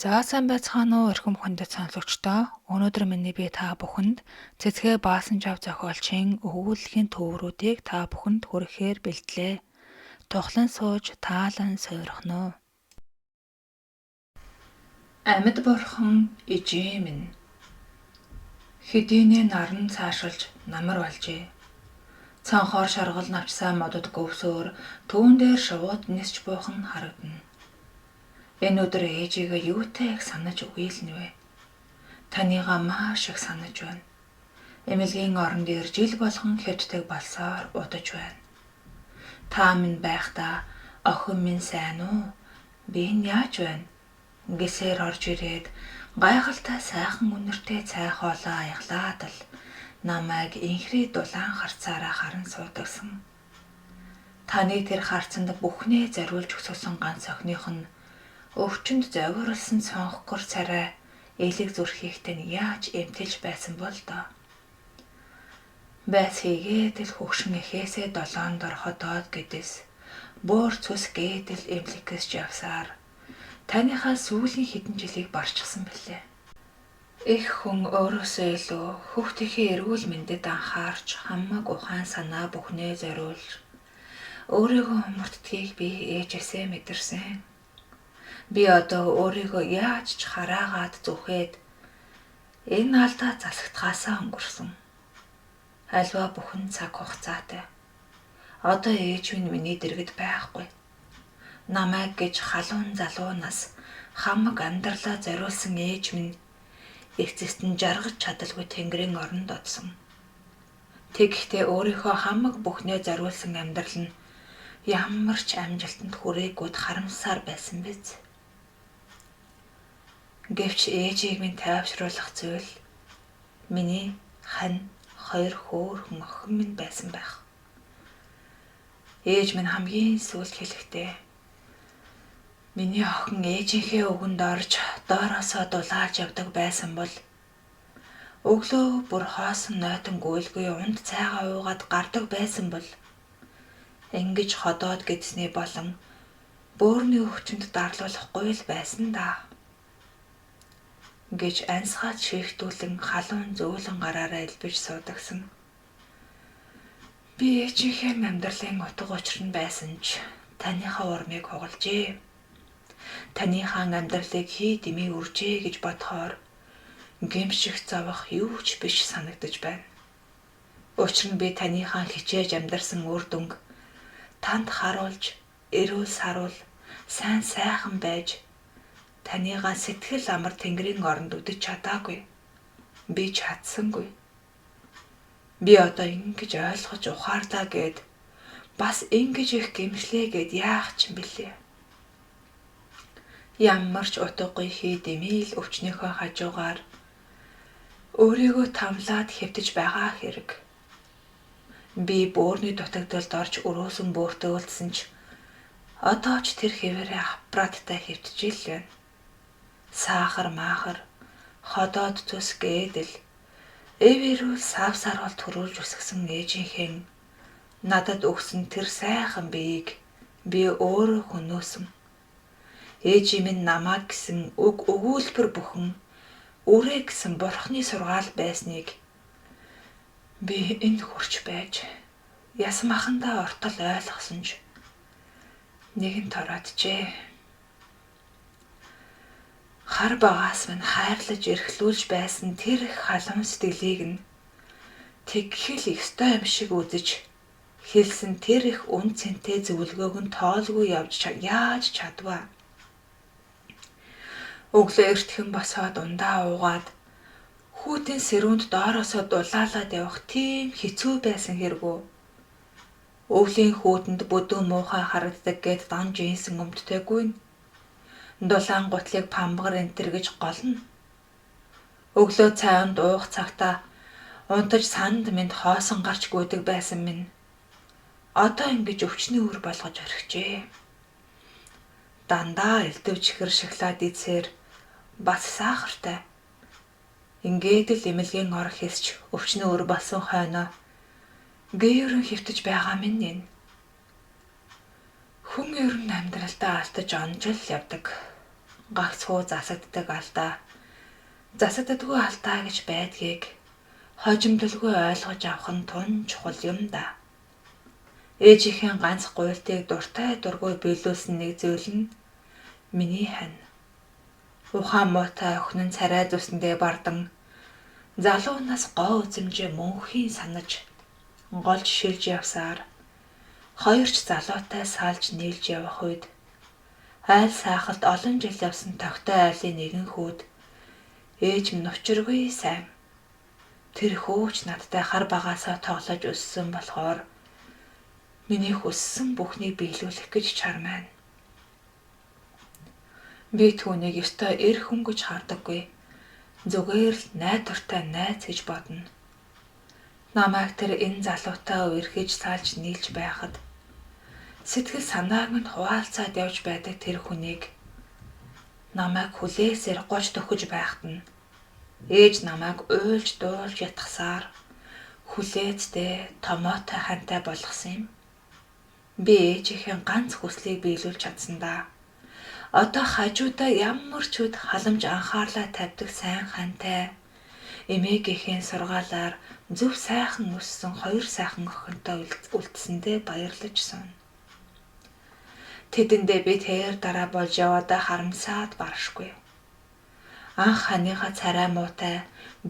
За сайн байцгаана уу эрхэм хүндэт сонсогчдоо. Өнөөдөр миний би та бүхэнд Цэцгээ Баасанжав зохиолчийн өгүүллийн төврүүдийг та бүхэнд хүргэхээр бэлтлээ. Тухлан сууж таалан суйрхно уу. Амьд бурхан ижээ минь. Хэдийнэ наран цаашилж намар болжээ. Цонхоор шаргал навчсан модод гөвсөөр түүн дээр шувууд нисч буух нь харагдана. Энэ өдөр ээжийгээ юутай их санаж үгийлнэ вэ? Таныгаа маш их санаж байна. Эмнэлгийн орон дээр жил болгон хэвтдэг болсоор удаж байна. Та минь байхдаа охин минь сайн уу? Би нь яаж байна? Гэсээр орж ирээд гайхалтай сайхан үнэртэй цай хоолоо аяглаад л намайг инхрий дулаан харцаараа харан суудагсан. Таны тэр харцанд бүхнээ зориулж өсгөсөн ганц охиных нь өвчнөд зовирлсон цонхгор царай элэг зүрхийгтэй нь яаж эмтэлж байсан бол доо. Байц хийгээд л хөгшин эхээсээ долоон дор ходоод гэдэс буур цус гээдэл эмнэлэгээс явсаар таныхаа сүүлийн хэдэн жилийг барчсан билээ. Эх хүн өөрөөсөө илүү хүүхдийнхээ эрүүл мэндэд анхаарч хамаг ухаан санаа бүхнээ зориулж өөрийгөө умартдгийг би ээжээсээ мэдэрсэн. Би одоо өөрийгөө яаж ч хараагаад зүхэд энэ алдаа засагдхаасаа өнгөрсөн. Альва бүхэн цаг хугацаатай. Одоо ээж минь миний дэргэд байхгүй. Намайг гэж халуун залуу нас хамаг амьдралаа зориулсан ээж минь эцэст нь жаргаж чадалгүй тэнгэрийн оронд одсон. Тэгэхдээ өөрийнхөө хамаг бүхнээ зориулсан амьдрал нь ямар ч амжилтанд хүрээгүйд харамсаар байсан биз. Гэвч ээжийг минь тайвшруулах зүйл миний хань хоёр хөөрхөн охин минь байсан байх. Ээж минь хамгийн сүүлд хэлэхдээ миний охин ээжийнхээ үгэнд орж доороосоо дулааж явдаг байсан бол өглөө бүр хоосон нойтон гүйлгүй унд цайгаа уугаад гардаг байсан бол ингэж ходоод гэдсний болон бөөрийн өвчнөд дарлуулахгүй л байсан даа гэж ансгаад шийхтүүлэн халуун зөөлөн гараараа элбэж суудагсан. Би ээжийнхээ амьдралын утга учир нь байсан ч таныхаа урмыг хугалжээ. Таныхаа амьдралыг хий дэмий үржээ гэж бодохоор гэмших зовох юу ч биш санагдаж байна. Учир нь би таныхаа хичээж амьдарсан үр дүнг танд харуулж, эрүүл саруул, сайн сайхан байж таныгаа сэтгэл амар тэнгэрийн оронд үдэж чадаагүй. Би чадсангүй. Би одоо ингэж ойлгож ухаарлаа гэд бас ингэж их гэмшлээ гэд яах ч юм бэлээ. Ямар ч утгагүй хий дэмий л өвчнийхөө хажуугаар өөрийгөө тамлаад хэвтэж байгаа хэрэг. Би бөөрийн дутагдалд орж өрөөсөн бөөртөө үлдсэн ч одоо ч тэр хэвээрээ аппараттай хэвтэж ил байна. Сахар маахар ходоод цус гээдэл эв эрүүл сав сарвал төрүүлж өсгсөн ээжийнхээ надад өгсөн тэр сайхан биеийг би өөрөө хөнөөсөн. Ээжийн минь намайг гэсэн үг өгүүлбэр бүхэн үрээ гэсэн бурхны сургаал байсныг би энд хурч байж ясмахандаа ортол ойлгосон ч нэгэн торооджээ. Хар багаас минь хайрлаж эрхлүүлж байсан тэр их халуун сэтгэлийг нь тэгхэл ёстой юм шиг үзэж хэлсэн тэр их үн цэнтэй зөвлөгөөг нь тоолгүй явж яаж чадваа. Өглөө эртхэн босоод ундаа уугаад хүүтэн сэрүүнд доороосоо дулаалаад явах тийм хэцүү байсан хэргүү. Өвлийн хүүтэнд бүдүүн муухай харагддаг гэд дан жинсэн өмдтэйгүй нь. Дулаан гутлыг памбгар энтер гэж голно. Өглөө цайнд уух цагтаа унтаж санд минь хоосон гарч гүйдэг байсан минь. Одоо ингэж өвчний үр болгож орхижээ. Дандаа элдв чихэр шоколад идсээр бас сахартай. Ингээд л эмнэлгийн ор хэсч өвчний үр болсон хойноо гэрэн хэвтэж байгаа минь энэ. Хүн ер нь амьдралдаа алдаж онж л явдаг. Гагцхүү засагддаг алдаа, засагддаггүй алдаа гэж байдгийг хожимдолгүй ойлгож авах нь тун чухал юм да. Ээжийнхээ ганц гуйлтыг дуртай дургүй биелүүлсэн нэг зүйл нь миний хань. Ухаан муутай охин нь царай зүсэндээ бардан залуу нас гоо үзэмжээ мөнхийн санаж голж шилж явсаар хоёр ч залуутай салж нийлж явах үед айл саахалд олон жил явсан тогтой айлын нэгэн хүүд ээж минь учиргүй сайн. Тэр хөөч надтай хар багаасаа тоглож өссөн болохоор миний хүссэн бүхнийг биелүүлэх гэж чармайна. Би түүнийг ёстой эр хүн гэж хардаггүй. Зүгээр л найдвартай найз гэж бодно. Намайг тэр энэ залуутай үерхэж салж нийлж байхад сэтгэл санааг минь хуваалцаад явж байдаг тэр хүнийг намайг хүлээсээр 30 төхөж байхад нь ээж намайг уйлж дуулж ятгсаар хүлээцтэй томоотой хантай болгосон юм. Би ээжийнхээ ганц хүслийг биелүүлж чадсан да. Одоо хажуудаа ямар ч үед халамж анхаарлаа тавьдаг сайн хантай эмээгийнхээ сургаалаар зөв сайхан өссөн хоёр сайхан охинтой үлдсэндээ баярлаж сууна. Тэдэндээ би тэр дараа болж яваадаа харамсаад баршгүй. Анх ханыхаа царай муутай,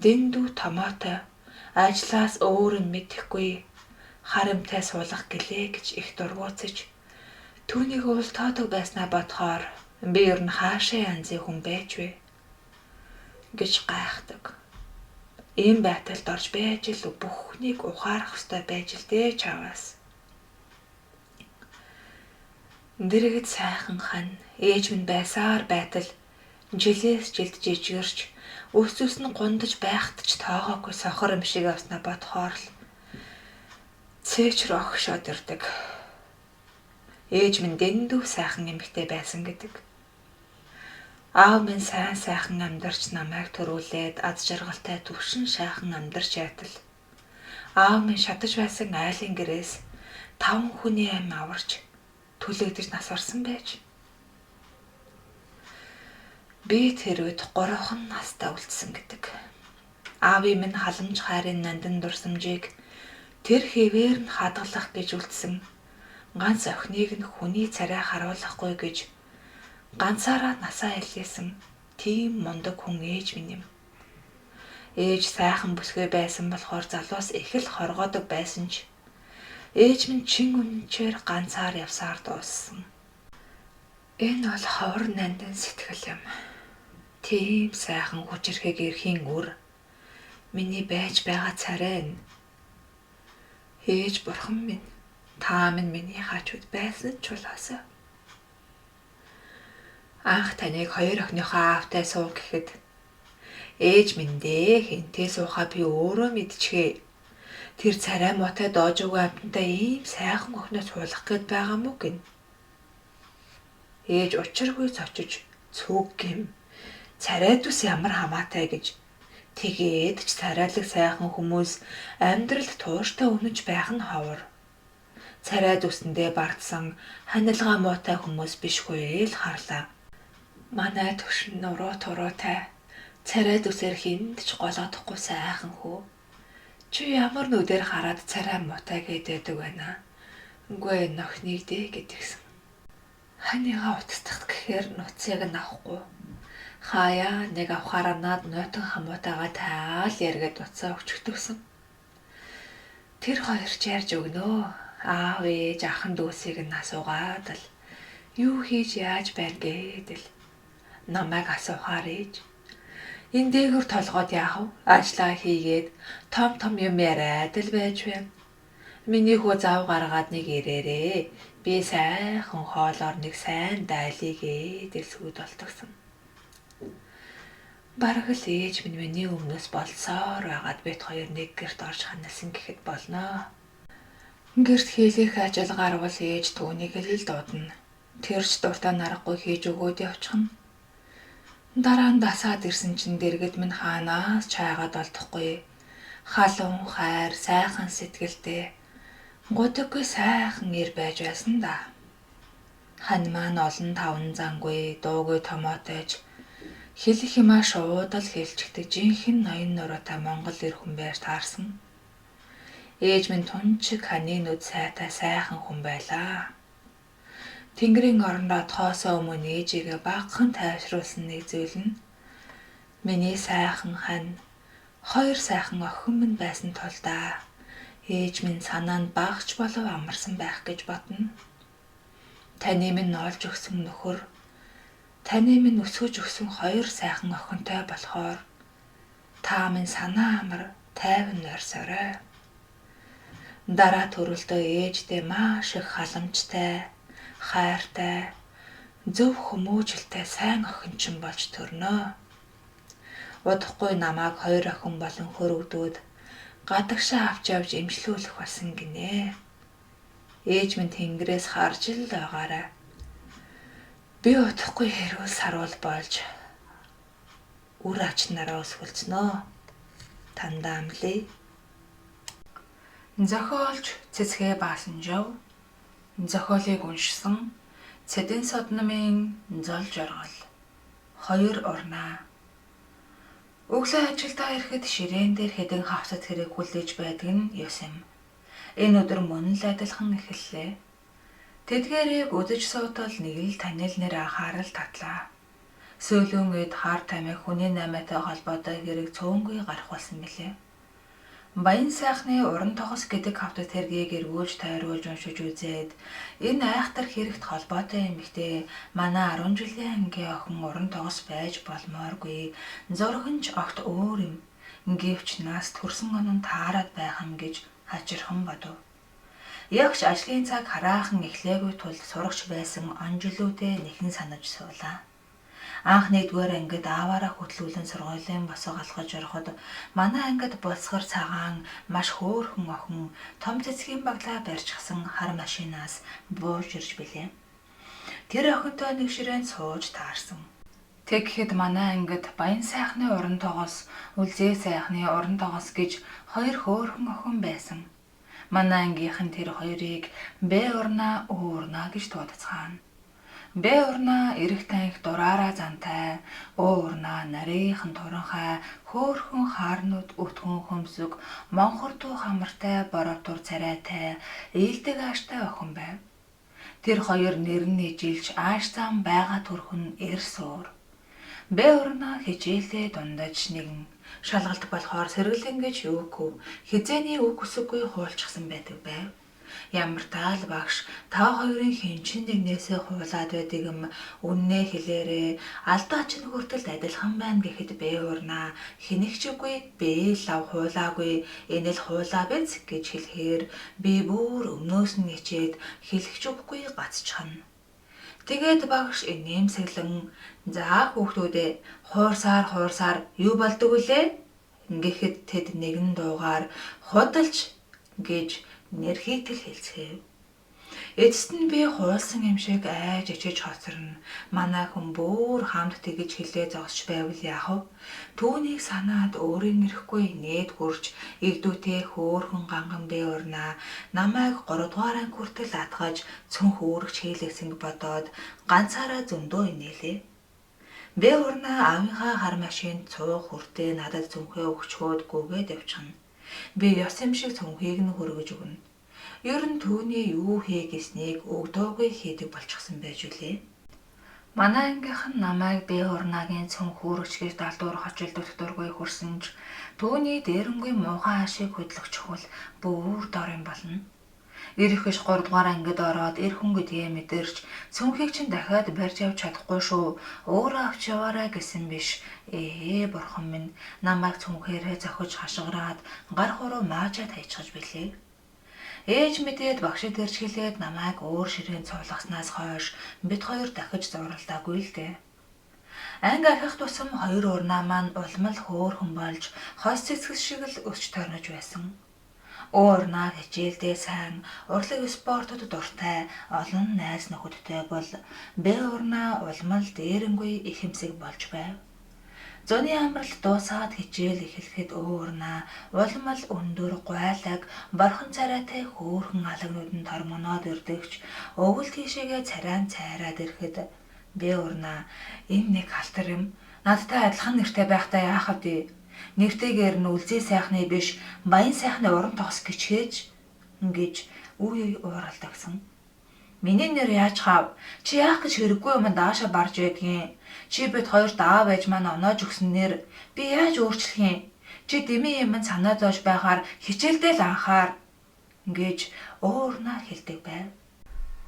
дэндүү томоотой, ажлаас өөр юм мэдэхгүй харамтай суулгах гэлээ гэж их дургуутсаж түүнийг уул тоодог байснаа бодохоор би ер нь хаашаа янзын хүн байж вэ гэж гайхдаг. Ийм байталд орж байж л бүхнийг ухаарах ёстой байж л дээ чаваас. Дэргэд сайхан хан ээж минь байсаар байтал жилээс жилд жижигэрч өс өс нь гундаж байхад ч тоогоогүй сохор юм шиг явснаа бодохоор л цээчр огшоод ирдэг. Ээж минь дэндүү сайхан эмэгтэй байсан гэдэг. Аав минь сайн сайхан амьдарч намайг төрүүлээд аз жаргалтай төвшин шаахан амьдарч ятал. Аав минь шатаж байсан айлын гэрээс 5 хүний амь аварч түлэгдэж нас барсан байж. Би тэр үед 3 настай үлдсэн гэдэг. Аавын минь халамж хайрын нандин дурсамжийг тэр хэвээр нь хадгалах гэж үлдсэн. Ганц охиныг нь хүний царай харуулахгүй гэж ганцаараа насаа илгээсэн тийм мундаг хүн ээж минь юм. Ээж сайхан бүсгүй байсан болохоор залуус их л хоргоодог байсан ч ээж минь чин үнэнчээр ганцаар явсаар дууссан. Энэ бол ховор нандин сэтгэл юм. Тийм сайхан хүчирхэг эрхийн үр миний байж байгаа царай нь. Ээж бурхан минь, та минь миний хажууд байсан ч болоосой. Анх таныг хоёр охиныхоо аавтай суу гэхэд ээж минь дээ хэнтэй суухаа би өөрөө мэдчихээ. Тэр царай муутай доожоогүй амьтантай ийм сайхан охиноо суулгах гээд байгаа мó гин. Ээж учиргүй цочиж цүг гэм. Царай зүс ямар хамаатай гэж. Тэгээд ч царайлаг сайхан хүмүүс амьдралд тууштай үнэж байх нь ховор. Царай зүсэндээ бардсан ханилгаа муутай хүмүүс бишгүй л харлаа. Манай төвшин нуруу туруутай царай зүсээр хүнд ч голоодохгүй сайхан хүү. Чи ямар нүдээр хараад царай муутай гэдэг байна. Үгүй нохныг дээ гэдгсэн. Ханыгаа утастах гэхээр нуцыг нь авахгүй. Хаяа нэг авахаараа над нойтон хамуутайгаа таал яргээд утсаа өчгдөгсөн. Тэр хоёр ч ярьж өгнөө. Аав ээж ахан дүүсийг нь асуугаад л юу хийж яаж байна гэдэл. Намайг асуухаар ээж энэ дээгүр толгойд яах вэ? Ажлаа хийгээд том том юм яриад л байж байна. Миний хүү зав гаргаад нэг ирээрээ. Би сайхан хоолоор нэг сайн дайлыгээ дэлсгүүд болтгсон. Бараг л ээж минь миний өмнөөс болсоор байгаад бит хоёр нэг гэрт орж ханилсан гэхэд болноо. Гэрт хийлэх ажил гарвал ээж түүнийг л дуудана. Тэр ч дуртай нарахгүй хийж өгөөд явчихна. Дараа нь дасаад ирсэн чинь дэргэд минь хаанаас ч хайгаад олдохгүй. Халуун хайр, сайхан сэтгэлтэй гудаггүй сайхан эр байж байсан да. Хань маань олон таван зангүй, дуугүй томоотойч хэлэх юмаа шууд л хэлчихдэг жинхэнэ ноён нуруутай монгол эр хүн байж таарсан. Ээж минь тун чиг ханы нүд сайтай сайхан хүн байлаа. Тэнгэрийн оронд отхоосоо өмнө ээжийгээ багахан тайвшруулсан нэг зүйл нь миний сайхан хань, хоёр сайхан охин минь байсан тул даа. Ээж минь санаа нь багч болов амарсан байх гэж бодно. Таны минь олж өгсөн нөхөр, таны минь өсгөж өгсөн хоёр сайхан охинтой болохоор та минь санаа амар тайван нойрсоорой. Дараа төрөлдөө ээждээ маш их халамжтай, хайртай, зөв хүмүүжлтэй сайн охинчин болж төрнө. Удахгүй намайг хоёр охин болон хөрөгдөөд гадагшаа авч явж эмчлүүлэх болсон гинэ. Ээж минь тэнгэрээс харж л байгаарай. Би удахгүй хэрүүл саруул болж үр ач нараа өсгөлцнөө. Тандаа амлая. Зохиолч Цэцгээ Баасанжав зохиолыг уншсан Цэдэн Содномын зол жаргал. Хоёр урнаа. Өглөө ажилдаа ирэхэд ширээн дээр хэдэн хавцад хэрэг хүлээж байдаг нь ёс юм. Энэ өдөр мөн л адилхан эхэллээ. Тэдгээрийг үзэж суутал нэг л танил нэр анхаарал татлаа. Сүүлийн үед хар тамхи хүний наймаатай холбоотой хэрэг цөөнгүй гарах болсон билээ. Баян сайхны уран тогос гэдэг хавтад хэргийг эргүүлж тойруулж уншиж үзээд энэ айхтар хэрэгт холбоотой эмэгтэй манай 10 жилийн ангийн охин уран тогос байж болмооргүй. Зураг нь ч огт өөр юм. Гэвч нас төрсөн он нь таарад байх юм гэж хажирхан бодов. Ягч ажлын цаг хараахан эхлээгүй тул сурагч байсан он жилүүдээ нэхэн санаж суулаа. Анх нэгдүгээр ангид ааваараа хөтлүүлэн сургуулийн босго алхаж ороход манай ангид булсгар цагаан маш хөөрхөн охин том цэцгийн баглаа барьчихсан хар машинаас бууж ирж билээ. Тэр охинтой нэг ширээнд сууж таарсан. Тэгэхэд манай ангид Баян сайхны уран тогос, Үлзээ сайхны уран тогос гэж хоёр хөөрхөн охин байсан. Манай ангийнхан тэр хоёрыг Б урнаа, Ө урнаа гэж дуудацгаана. Б урнаа эрэг танхи дураараа зантай, Ө урнаа нарийхан туранхай, хөөрхөн хаарнууд өтгөн хөмсөг, монхор дүү хамартай, боровтур царайтай, ээлдэг ааштай охин байв. Тэр хоёр нэр нь ижилж ааш зам байгаа төрх нь эр суур. Б урнаа хичээлдээ дундаж нэгэн шалгалт болохоор сэргэлэн гэж юугүй хэзээний үг үсэггүй хуульчихсан байдаг байв. Ямар таал багш та хоёрын хэн чинь нэгнээсээ хуулаад байдаг юм үннээ хэлээрээ алдаа чинь хүртэл адилхан байна гэхэд Б урнаа хэнэгчгүй би лав хуулаагүй энэ л хуулаа биз гэж хэлэхээр би бүр өмнөөс нь хичээд хэлэх ч үггүй гацчихна. Тэгээд багш инээмсэглэн за хүүхдүүдээ хуурсаар хуурсаар юу болдог вүлээ гэхэд тэд нэгэн дуугаар худалч гэж нэрхийтэл хэлцгээв. Эцэст нь би хуулсан юм шиг айж ичиж хоцорно. Манай хүн бүр хамт тэгэж хэлээ зогсож байвал яах вэ? Түүнийг санаад өөрийн эрэхгүй нээд хурж эгдүүтэй хөөхөн ганган бэ урнаа намайг 3 дугаар анги хүртэл атгаж цүнх үүрэгч хийлгэсэн бодоод ганцаараа зөндөө инээлээ. Бэ урнаа аавынхаа хар машинд цуух хүртээ надад цүнхээ өгчхөөд гүгээд явчихна. Би ёс юм шиг цүнхийг нь хөргөж өгнө. Ер нь түүний юу хий гэснийг өгдөөгүй хийдэг болчихсон байж билээ. Манай ангийнхан намайг Бэ урнаагийн цүнх үүрэгч гэж далдуур хочилдох дургүй хөрсөн ч түүний дээрэнгүй муухай ашиг хөдлөгчхөл бүр дор юм болно. Ирэх биш 3 дугаар ангид ороод эр хүн гэдгээ мэдэрч цүнхийг чинь дахиад барьж явж чадахгүй шүү. Өөрөө авч яваарай гэсэн биш. Ээ бурхан минь намайг цүнхээрээ зохиж хашгираад гар хуруу маажаад хайчихж билээ. Ээж мэдээд багшид ирж хэлээд намайг өөр ширээнд суулгаснаас хойш бид хоёр дахиж зуралдаагүй л дээ. Анги ахих тусам хоёр урнаа маань улам л хөөрхөн болж хос цэцгэл шиг л өсч торнож байсан. Урнаа хичээлдээ сайн, урлаг спортод дуртай, олон найз нөхөдтэй бол Б урнаа улам л дээрэнгүй ихэмсэг болж байв. Зуны амралт дуусаад хичээл эхлэхэд Урнаа улам л өндөр гуайлаг борхон царайтай хөөрхөн алагнууд нь тормогноод ирдэгч өвөл тийшээгээ царайн цайраад ирэхэд би Урнаа энэ нэг халтар юм надтай адилхан нэртэй байхдаа яах вэ? Нэртэйгээр нь үлзий сайхны биш баян сайхны уран тогс гिचгээж гэж үе үе ууралдагсан. Миний нэр яаж хав? Чи яах гэж хэрэггүй юм даашаа барж байдгийн. Чи бид хоёрт аав ээж маань оноож өгсөн нэр би яаж өөрчлөх юм? Чи дэмий юм санаа зовж байхаар хичээлдээ л анхаар гэж Урнаа хэлдэг байв.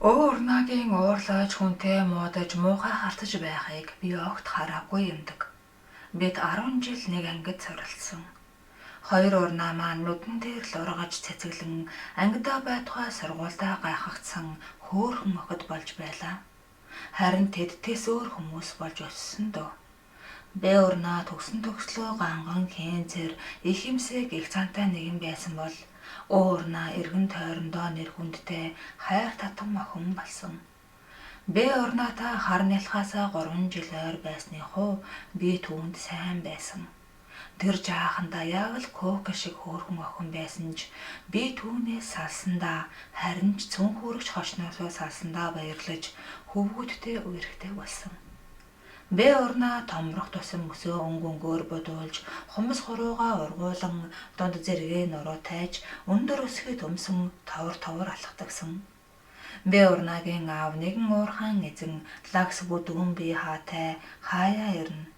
Урнаагийн уурлаж хүнтэй муудаж муухай хартаж байхыг би огт хараагүй юмдаг. Бид 10 жил нэг ангид суралцсан. Хоёр урнаа маань нүдэн дээр л ургаж цэцэглэн ангидаа байтугай сургуульдаа гайхагдсан хөөрхөн охид болж байлаа. Харин тэд тэс өөр хүмүүс болж өссөн дөө. Бэ урнаа төгсөн төгслөө ганган хэнцэр их юмсэг их цантай нэгэн байсан бол Урнаа эргэн тойрондоо нэр хүндтэй хайр татам охин болсон. Бэ урнаатай хар нялхаасаа 3 жил ойр байсны хуу би түүнд сайн байсан. Тэр жаахандаа яг л кока шиг хөөрхөн охин байсан ч би түүнээс салсандаа харин ч цүнх хүрэгч хошноосоо салсандаа баярлаж хөвгүүдтэй үерхтэй болсон. Бэ урнаа томрох тусам өсөө өнгө өнгөөр бодуулж хумс хуруугаа ургуулan дунд зэрэгээ нуруу тайж өндөр өсгий төмсөн товор товор алхдагсан. Бэ урнаагийн аав нэгэн уурхаан эзэн лагс бүдгүн бие хаатай хаяа ирнэ.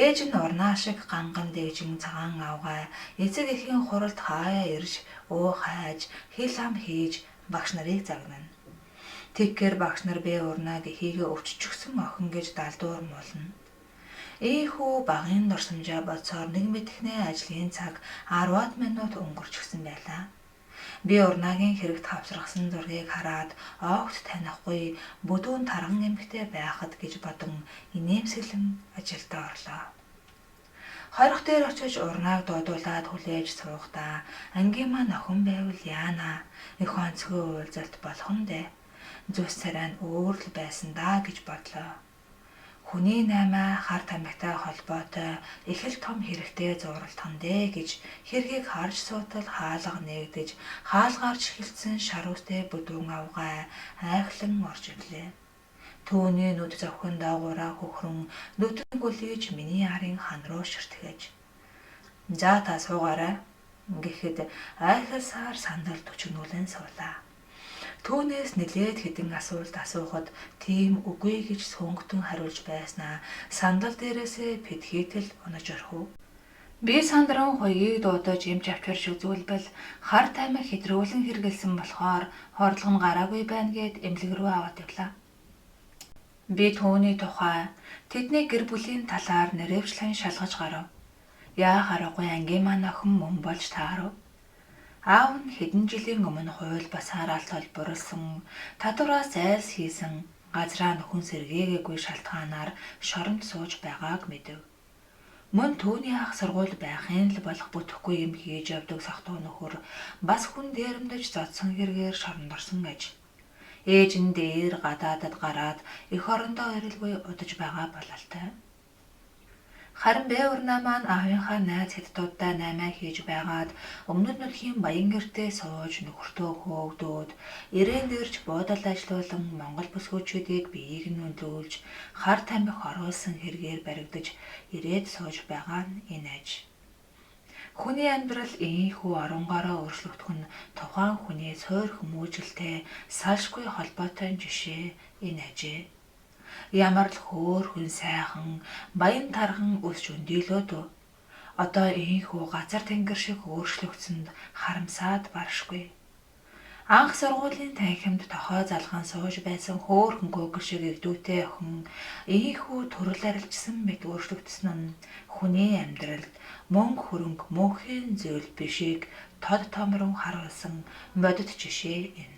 Ээж нь урнаа шиг ганган дэгжин цагаан авгай эцэг эхийн хуралд хаяа ирж өө хайж хил ам хийж багш нарыг загнана. Тэгхээр багш нар бэ урнааг эхийгээ өвччихсөн охин гэж далдуур муулна. Ийхүү багын дурсамжаа бодсоор нэг мэдэхнээ ажлын цаг 10-аад минут өнгөрчихсөн байлаа. Би урнаагийн хэрэгт хавсаргасан зургийг хараад огт танихгүй бүдүүн тарган эмэгтэй байхад гэж бодон инээмсэглэн ажилдаа орлоо. Хорих дээр очиж урнааг дуудуулаад хүлээж суухдаа ангийн маань охин байвал яана их онцгой уулзалт болох нь дээ. Зүс царай нь өөр л байсан даа гэж бодлоо. Хүний наймаа хар тамхитай холбоотой их л том хэрэгтэй зуралтхан дээ гэж хэргийг харж суутал хаалга нээгдэж хаалгаар чихэлдсэн шар үстэй бүдүүн авгай айхлан орж ирлээ. Түүний нүд зовхин доогуураа хөхрөн нүдэн гүлийж миний арын хан руу ширтгэж. За та суугаарай гэхэд айхалсаар сандал төчгнүүлэн суулаа. Түүнээс нэлээд хэдэн асуулт асуухад тийм үгүй гэж сөнгөтөн хариулж байснаа сандал дээрээсээ пэдхийтэл унаж орхив. Би сандран хуйгийг дуудаж эмч авчирч үзүүлбэл хар тамхи хэтрүүлэн хэргэлсэн болохоор хордлого нь гараагүй байна гэд эмнэлэг рүү аваад явлаа. Би түүний тухай тэдний гэр бүлийн талаар нэрвчлэн шалгаж гарав. Яах аргагүй ангийн маань охин мөн болж таарав. Аав нь хэдэн жилийн өмнө хууль басаар алт холборлсон, татвараас зайлс хийсэн, газраа нөхөн сэргээгээгүй шалтгаанаар шоронд сууж байгааг мэдэв. Мөн түүний ах сургууль байхын л болох бүтэхгүй юм хийж явдаг сохтуу нөхөр бас хүн дээрэмдэж зодсон хэрэгээр шоронд орсон гэж. Ээж нь дээр гадаадад гараад эх орондоо ирэлгүй удаж байгаа бололтой. Харин бэ урнаа маань аавынхаа найз хятадуудтай наймаа хийж байгаад өмнөд нутгийн баян гэртээ сууж нөхөртөө хөөгдөөд ирээн дэрж буудал ажилуулан Монгол бүсгүүчүүдийг биеийг нь үнэлүүлж хар тамхи оруулсан хэрэгээр баригдаж ирээд сууж байгаа нь энэ аж. Хүний амьдрал ийнхүү оронгоороо өөрчлөгдөх нь тухайн хүний суур хүмүүжлэлтэй салшгүй холбоотой жишээ энэ ажээ. Ямар л хөөрхөн сайхан баян тарган өсч өндийлөө дөө. Одоо ийнхүү газар тэнгэр шиг өөрчлөгдсөнд харамсаад баршгүй. Анх сургуулийн танхимд тохой залган сууж байсан хөөрхөн көөгөл шиг эгдүүтэй охин ийнхүү төрөл арилжсан мэт өөрчлөгдсөн нь хүний амьдралд мөнгө хөрөнгө мөнхийн зүйл бишийг тод томрон харуулсан бодит жишээ энэ.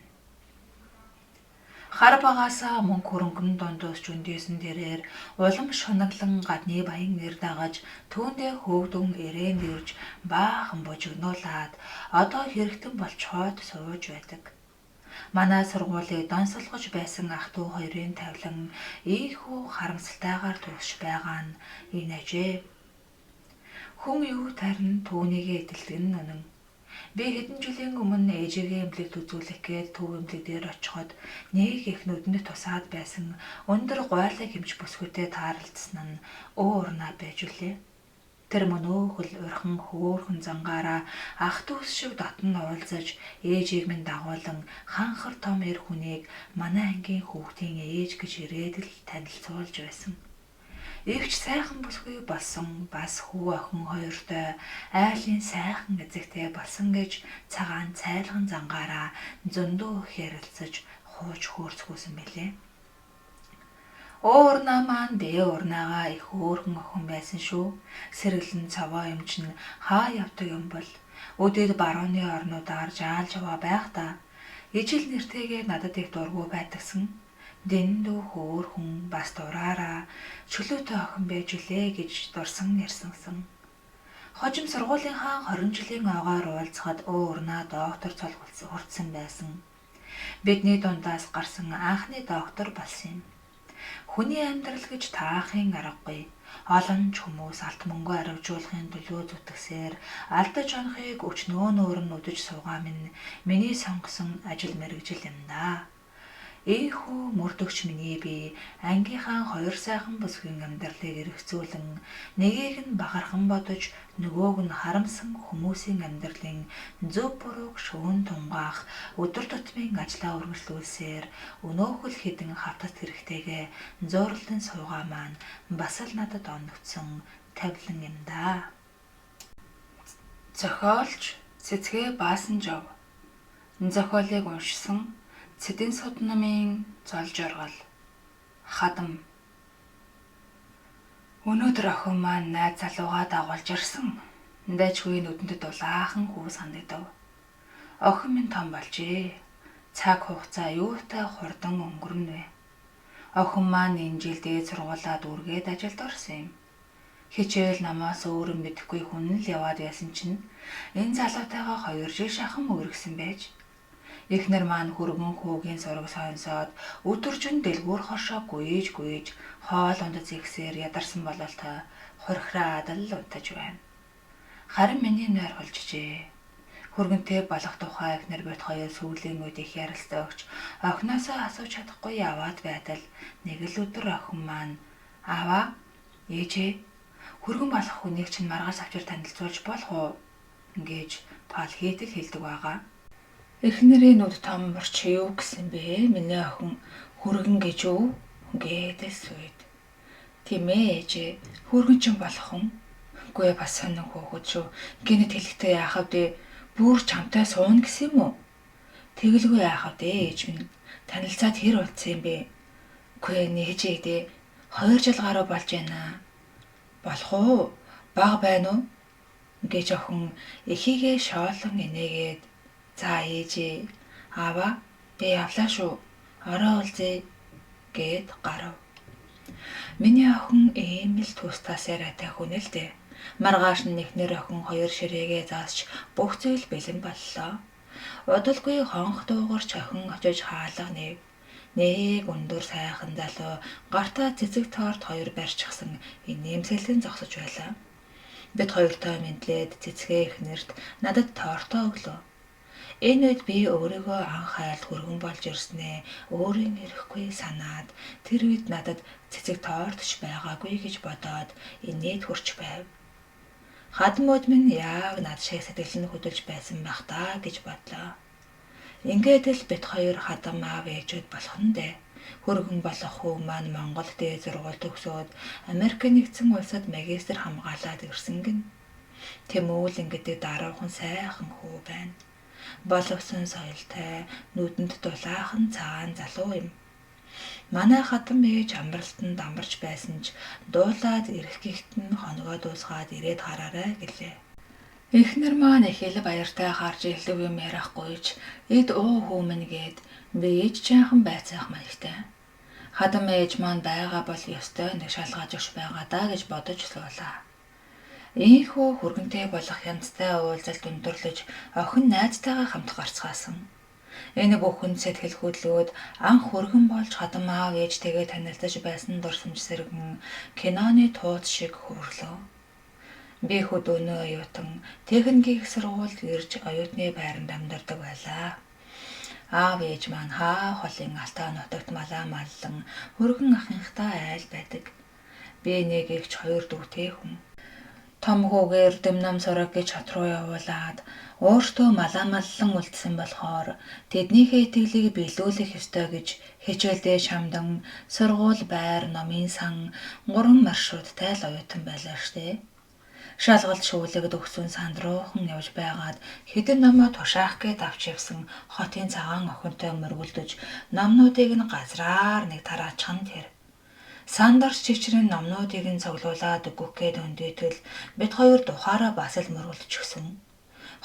Хар багаасаа мөнгө хөрөнгөн дундууч өндөөсөн дээрээр улам шунаглан гадны баян эр дагаж түүндээ хөөгдөн ирээнд ирж баахан бужигнуулаад одоо хэрэгтэн болцоход сууж байдаг. Манай сургуулийг донсолгож байсан ах дүү хоёрын тавилан ийхүү харамсалтайгаар төгсөж байгаа нь энэ ажээ. Хүн юу тарина түүнийгээ эдэлдэг нь үнэн. Би хэдэн жилийн өмнө ээжигээ эмнэлэгт үзүүлэх гээд төв эмнэлэг дээр очиход нэг их нүдэнд тусаад байсан өндөр гуайлаг эмч бүсгүйтэй тааралдсан нь өө урнаа байж үлээ. Тэр мөнөөхөл урхан хөөрхөн зангаараа ах дүүс шиг дотн уулзаж ээжийг минь дагуулan ханхар том эр хүнийг манай ангийн хүүхдийн ээж гэж ирээд л танилцуулж байсан. Эгч сайхан бүсгүй болсон бас хүү охин хоёртой айлын сайхан эзэгтэй болсон гэж цагаан цайлган зангаараа зөндөө их ярилцаж хууч хөөрцгөөсөн билээ. Өө урнаа маань бие урнаагаа их хөөрхөн охин байсан шүү. Сэргэлэн цовоо юм чинь хаа явдаг юм бол өдөөд барууны орнуудаар жаалж яваа байх та. Ижил нэртэйгээ надад их дургүй байдагсан. Дэндүү хөөрхөн бас дураараа чөлөөтэй охин байж үлээ гэж дурсан ярьсансан. Хожим сургуулийнхаа 20 жилийн ойгоор уулзахад өө урнаа доктор цол хүртсэн байсан. Бидний дундаас гарсан анхны доктор болсон юм. Хүний амьдрал гэж таахын аргагүй. Олон ч хүмүүс алт мөнгөө аривжуулахын төлөө зүтгэсээр алдаж онохыг өчнөө нүүр нь үдэж суугаа минь миний сонгосон ажил мэргэжил юм даа. Ийхүү мөрдөгч миний бие ангийнхаа хоёр сайхан бүсгүйн амьдралыг эргэцүүлэн нэгийг нь бахархан бодож нөгөөг нь харамсан хүмүүсийн амьдралын зөв бурууг шөөн тунгаах өдөр тутмын ажлаа үргэлжлүүлсээр өнөөхөл хэдэн хавтат хэрэгтэйгээ зууралдан суугаа маань бас л надад оногдсон тавилан юм даа. Зохиолч Цэцгээ Баасанжав. Зохиолыг уншсан Цэдэн суд намын зол жоргол. Хадам. Өнөөдөр охин маань найз залуугаа дагуулж ирсэн. Дайчгүй нүдэнд дулаахан хүү санагдав. Охин минь том болжээ. Цаг хугацаа юутай хурдан өнгөрнө вэ? Охин маань энэ жил дээд сургуулаа дүүргээд ажилд орсон юм. Хичээл намаас өөр мэдэхгүй хүн л яваад байсан чинь энэ залуутайгаа 2 жил шахам үргэсэн байж. Эхнэр маань хөргөн хүүгийн сураг сонсоод өдөржин дэлгүүр хоршоо гүйж гүйж хоол унд зэгсээр ядарсан бололтой хурхраад л унтаж байна. Харин миний нойр холжжээ. Хөргөнтэй болох тухай эхнэр бит хоёр сүүлийн үед их ярилцсан өгч охиноосоо асууж чадахгүй яваад байтал нэг л өдөр охин маань "Аава, ээжээ, хөргөн болох хүнийг чинь маргааш авчир танилцуулж болох уу?" гэж пал хийтэл хэлдэг байгаа. Эхнэрийн нүд том морч юу гэсэн бэ? Миний охин хөргөн гэж үү? Гэдэл сүйд. Тийм ээ ээжээ, хөргөн чинь болох хүн. Үгүй бас сонин хөөхөд шүү. Гэнэт хэлэхдээ яахав дээ? Бүр чамтай сууна гэсэн юм уу? Тэгэлгүй яахав дээ ээж минь. Танилцаад хэр болцсон юм бэ? Үгүй нээжээ дээ. 2 жил гаруй болж байна. Болох уу? Бага байна уу? Гэж охин эхийгээ шоолон инээгээд "За ээжээ, аава, би явлаа шүү. Орой уулзъя" гэд гарав. Миний охин ийм л түс тас яриатай хүн л дээ. Маргааш нь эхнэр охин хоёр ширээгээ заасч бүх зүйл бэлэн боллоо. Удалгүй хонх дуугарч охин очиж хаалга нээв. Нэг өндөр сайхан залуу гартаа цэцэг торт хоёр барьчихсан инээмсэглэн зогсож байлаа. Бид хоёртой мэдлээд цэцгээ эхнэрт надад тортоо өглөө. Энэ үед би өөрийгөө анх айлд хүргэн болж ирснээ өөрийн эрэхгүй санаад тэр үед надад цэцэг торт ч байгаагүй гэж бодоод инээд хүрч байв. Хадмууд минь яг над шиг сэтгэл нь хөдөлж байсан байх даа гэж бодлоо. Ингээд л бит хоёр хадам аав ээжүүд болох нь дээ. Хөргөн болох хүү маань Монгол дээд сургууль төгсөөд Америк нэгдсэн улсад магистр хамгаалаад ирсэн гин. Тэмүүлэн гэдэг даруухан сайхан хүү байна. Боловсон соёлтой, нүдэнд дулаахан цагаан залуу юм. Манай хадам ээж амралтанд амарч байсан ч дуулаад ирэх гихт нь хоногоо дуусгаад ирээд хараарай гэлээ. Эхнэр маань их ил баяртай харж илүү юм яриахгүйч эд уу хүмүүн гээд би ээж чанхан байцаах маягтай. Хадам ээж маань байгаа бол ёстой нэг шалгааж өгч байгаа даа гэж бодож суулаа. Ийхүү хөргөнтэй болох янзтай уулзалт өндөрлөж охин найзтайгаа хамт гарцгаасан. Энэ бүхэн сэтгэл хөдлөөд анх хөргөн болж хадам аав ээжтэйгээ танилцаж байсан дурсамж сэргэн киноны тууц шиг хөөрлөө. Би хөдөөнөө оюутан техникийн их сургуульд ирж оюутны байранд амьдардаг байлаа. Аав ээж маань хаа холын Алтай нутагт малаа маллан хүргэн ахынхтай айл байдаг. Би нэг эгч хоёр дүүтэй хүн. Том хүүгээ Эрдэм нам сураг гэж хот руу явуулаад өөртөө малаа маллан үлдсэн болохоор тэднийхээ итгэлийг биелүүлэх ёстой гэж хичээлдээ шамдан сургууль байр номын сан 3 маршруттай л оюутан байлаа штэ. Шалгалт шүүлэгд өгсөн сандруухан явж байгаад хэдэн номоо тушаах гээд авч явсан хотын цагаан охинтой мөргөлдөж номнуудыг нь газраар нэг тараачихан тэр. Сандарч чичрэн номнуудыг нь цуглуулад өгөх гээд өндөйтөл бид хоёр духаараа бас л мөргөлдөчихсөн.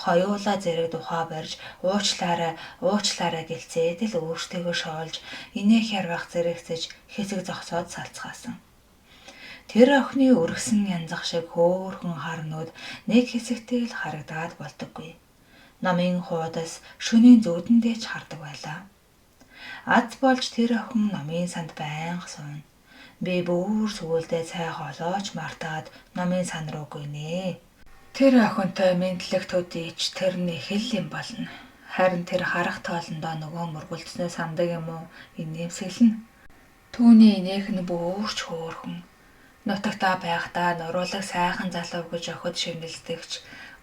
Хоёулаа зэрэг духаа барьж уучлаарай уучлаарай гэлцээд л өөртөөгөө шоолж инээх ярвах зэрэгцэж хэсэг зогсоод салцгаасан. Тэр охины өргөсөн янзах шиг хөөрхөн харнууд нэг хэсэгтэй л харагдаад болдоггүй. Номын хуудас шөнийн зүүдэндээ ч хардаг байлаа. Аз болж тэр охин номын санд байнга сууна. Би бүр сүүлдээ цай хоолойч мартаад номын сан руу гүйнэ. Тэр охинтой мэдлэг төдийч тэр нь их л юм болно. Харин тэр харах тоолондоо нөгөө мөргөлдснөө сандаг юм уу? Инээмсэглэнэ. Түүний инээх нь бүрч хөөрхөн. Нутагтаа байхдаа нуруулаг сайхан залуу гэж охид шивнэлдэгч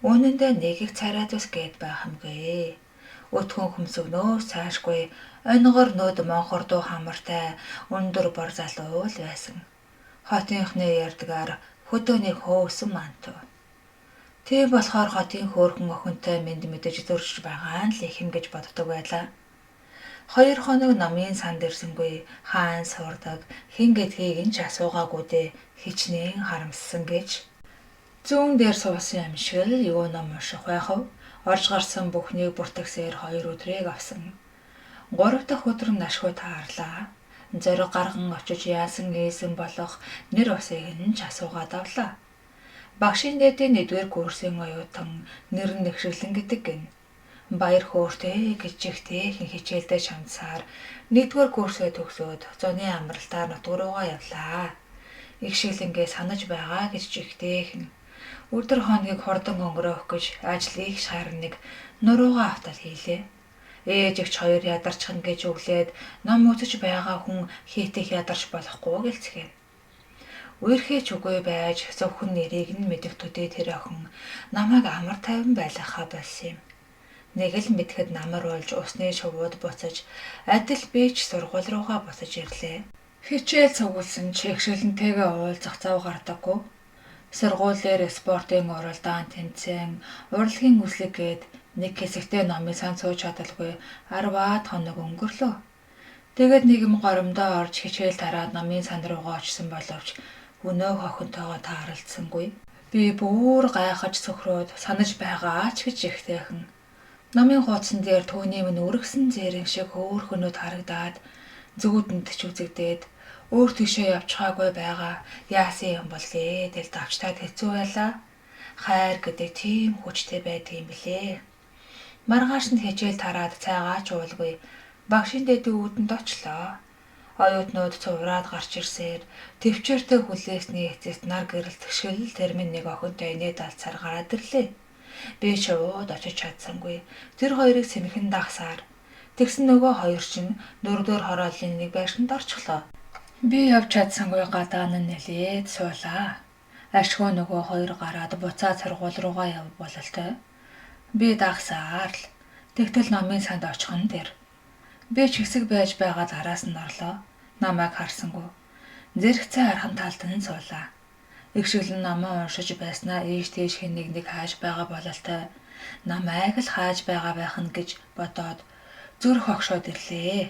үүнэндээ нэг их царай зүс гээд байх юмгүй. Өтгөн хөмсгнөөс цаашгүй онигор нөд монхордуу хамартай өндөр бор залуу л байсан. Хотынхны ярьдгаар хөдөөний хөөсөн манту. Тийм болохоор хотын хөөрхөн охинтой мэд мэдэж зөрчиж байгаа нь л их юм гэж боддог байлаа. 2 хоног номын санд ирсэнгүй хаан сурдаг хэн гэдгийг нь ч асуугаагүй дээ хичнээн харамссан гэж. Зүүн дээр суусан юм шиг л юу ном унших байх вэ? Орж гарсан бүхнийг бүртгэсээр 2 өдрийг авсан. 3 дахь өдөр нь ашгүй таарлаа. Зориг гарган очиж яасан ээсэн болох нэр усыг нь ч асуугаад авлаа. Багшийн дээдийн 1-р курсын оюутан нэр нь Нэгшиглэн гэдэг гин. Баяр хөөртэй гэж жигтэйхэн хичээлдээ шамдсаар 1-р курсээ төгсөөд зуны амралтаар нутг руугаа явлаа. Игшиглэнгээ санаж байгаа гэж жигтэйхэн. Өдөр хоногийг хурдан өнгөрөөх гэж ажил их шаарныг нуруугаа автал хийлээ. Ээж эгч хоёр ядарчихна гэж өглөөд ном үзэж байгаа хүн хийтэх ядарч болохгүй гэлцгээв. Үерхээч үгүй байж зөвхөн нэрийг нь мэдэх төдий тэр охин намайг амар тайван байлгахаа болсон юм. Нэг л мэдэхэд намар болж усны шувууд буцаж адил би ч сургууль руугаа буцаж ирлээ. Хичээл цугласан ч эгшгэлэнтэйгээ уулзах зав гардаггүй. Сургуулиэр спортын уралдаан тэмцээн, урлагийн үзлэг гээд нэг хэсэгтээ номын сан сууж чадалгүй 10-аад хоног өнгөрлөө. Тэгээд нэгэн горомдоо орж хичээл тараад номын сан руугаа очсон боловч өнөөх охинтойгоо тааралдсангүй. Би бүр гайхаж цөхрөөд санаж байгаа ч гэж ихтэйхэн. Номын хуудсан дээр түүний минь өргөсөн зээрэн шиг хөөрхөнөд харагдаад зүүдэнд ч үзэгдээд өөр тийшээ явчихаагүй байгаа яасан юм бол гээл давчтаад хэцүү байлаа. Хайр гэдэг тийм хүчтэй байдаг юм билээ. Маргааш нь хичээл тараад цайгаач уулгүй багшийн дээдийн үүдэнд очлоо. Оюутнууд цувраад гарч ирсээр төвчээртэй хүлээсний эцэст нар гэрэлтгшил тэр минь нэг охинтой инээд алцаар гараад ирлээ. Би ч ууд очиж чадсангүй. Тэр хоёрыг сэмхэн дагсаар тэгсэн нөгөө хоёр чинь дөрөвдөр хорооллын нэг байшинд орчихлоо. Би явж чадсангүй гадаа нь нэлээд суулаа. Ашгүй нөгөө хоёр гараад буцаад сургууль руугаа яв бололтой. Би дагсаар л тэгтэл номын санд очих нь тэр. Би ч хэсэг байж байгаад араас нь орлоо. Намайг харсангүй. Зэрэгцээ архан талд нь суулаа. Игшиглэн номоо уншиж байснаа ийш тийш хэн нэг нэг хааж байгаа бололтой. Намайг л хааж байгаа байх нь гэж бодоод зүрх огшоод ирлээ.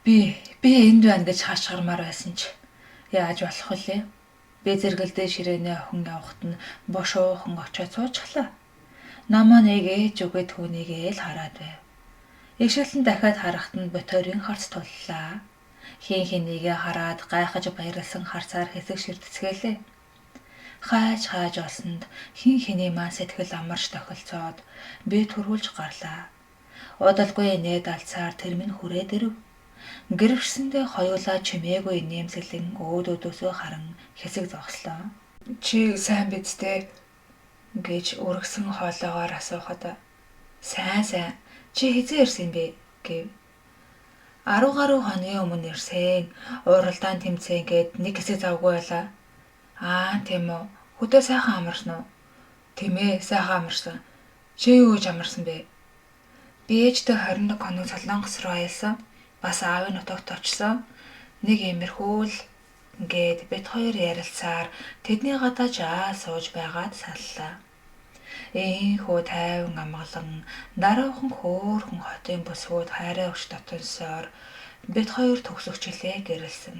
Би энд байна гэж хашгирмаар байсан ч яаж болох вүлээ? Би зэрэгэлдээ ширээний охин явахад нь бошуухан очиод суучглаа. Номоо нэг ээж үгээ түүнийгээ л хараад байв. Игшиглэн дахиад харахад нь боторийн харц туллаа. Хин хинийгээ хараад гайхаж баярлсан харцаар хэсэг ширтцгээлээ. Хайж хайж олсонд хин хэний маань сэтгэл амарч тохилцоод би төрүүлж гарлаа. Удалгүй инээд алцаар тэр минь хүрээд ирэв. Гэрвшсэндээ хоёулаа чимээгүй нэмсэглэн өөдөөдөөсөө харан хэсэг зогслоо. Чи сайн биз дээ гэж өргөсөн хоолоогоор асуухад сайн сайн чи хэзээ ирсэн бэ гэв. 10 гаруй хоногийн өмнө ирсэн. Уралдаан тэмцээн гээд нэг хэсэг завгүй байлаа. Аа тийм үү. Хөдөө сайхан амарсан уу? Тийм ээ, сайхан амарсан. Чи юу гэж амарсан бэ? Би ээжтэй 21 хоног Солонгос руу аялсан. Бас аавын нутагт очсон. Нэг иймэрхүү л ингээд бид хоёр ярилцсаар тэдний гадаа жаал сууж байгаад саллаа. Ийхүү тайван амгалан даруухан хөөрхөн хотын бүсгүүд хайраа өгч дотонсоор бид хоёр төгсөх жилээ гэрэлсэн.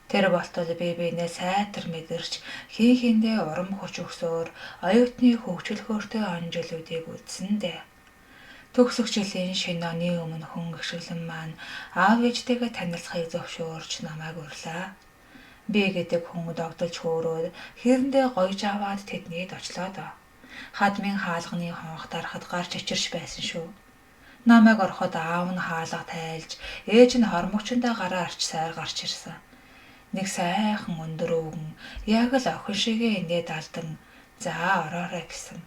Тэр болтол би биенээ сайтар мэдэрч хин хиндээ урам хүч өгсөөр оюутны хөгжил хөөртэй он жилүүдийг үзсэн дээ. Төгсөх жилийн шинэ оны өмнө хүн гიშгэлэн маань аав ээжтэйгээ танилцахыг зөвшөөрч намайг урьлаа. Би гэдэг хүн догдолж хөөрөөд хэрэндээ гоёж аваад тэднийд очлоо доо. Хадмын хаалганы хонх дарахад гарч ичирч байсан шүү. Намайг ороход аав нь хаалга тайлж, ээж нь хормогчондоо гараа арчсаар гарч ирсэн. Нэг сайхан өндөр өвгөн яг л охин шигээ инээд алдан за ороорой гэсэн.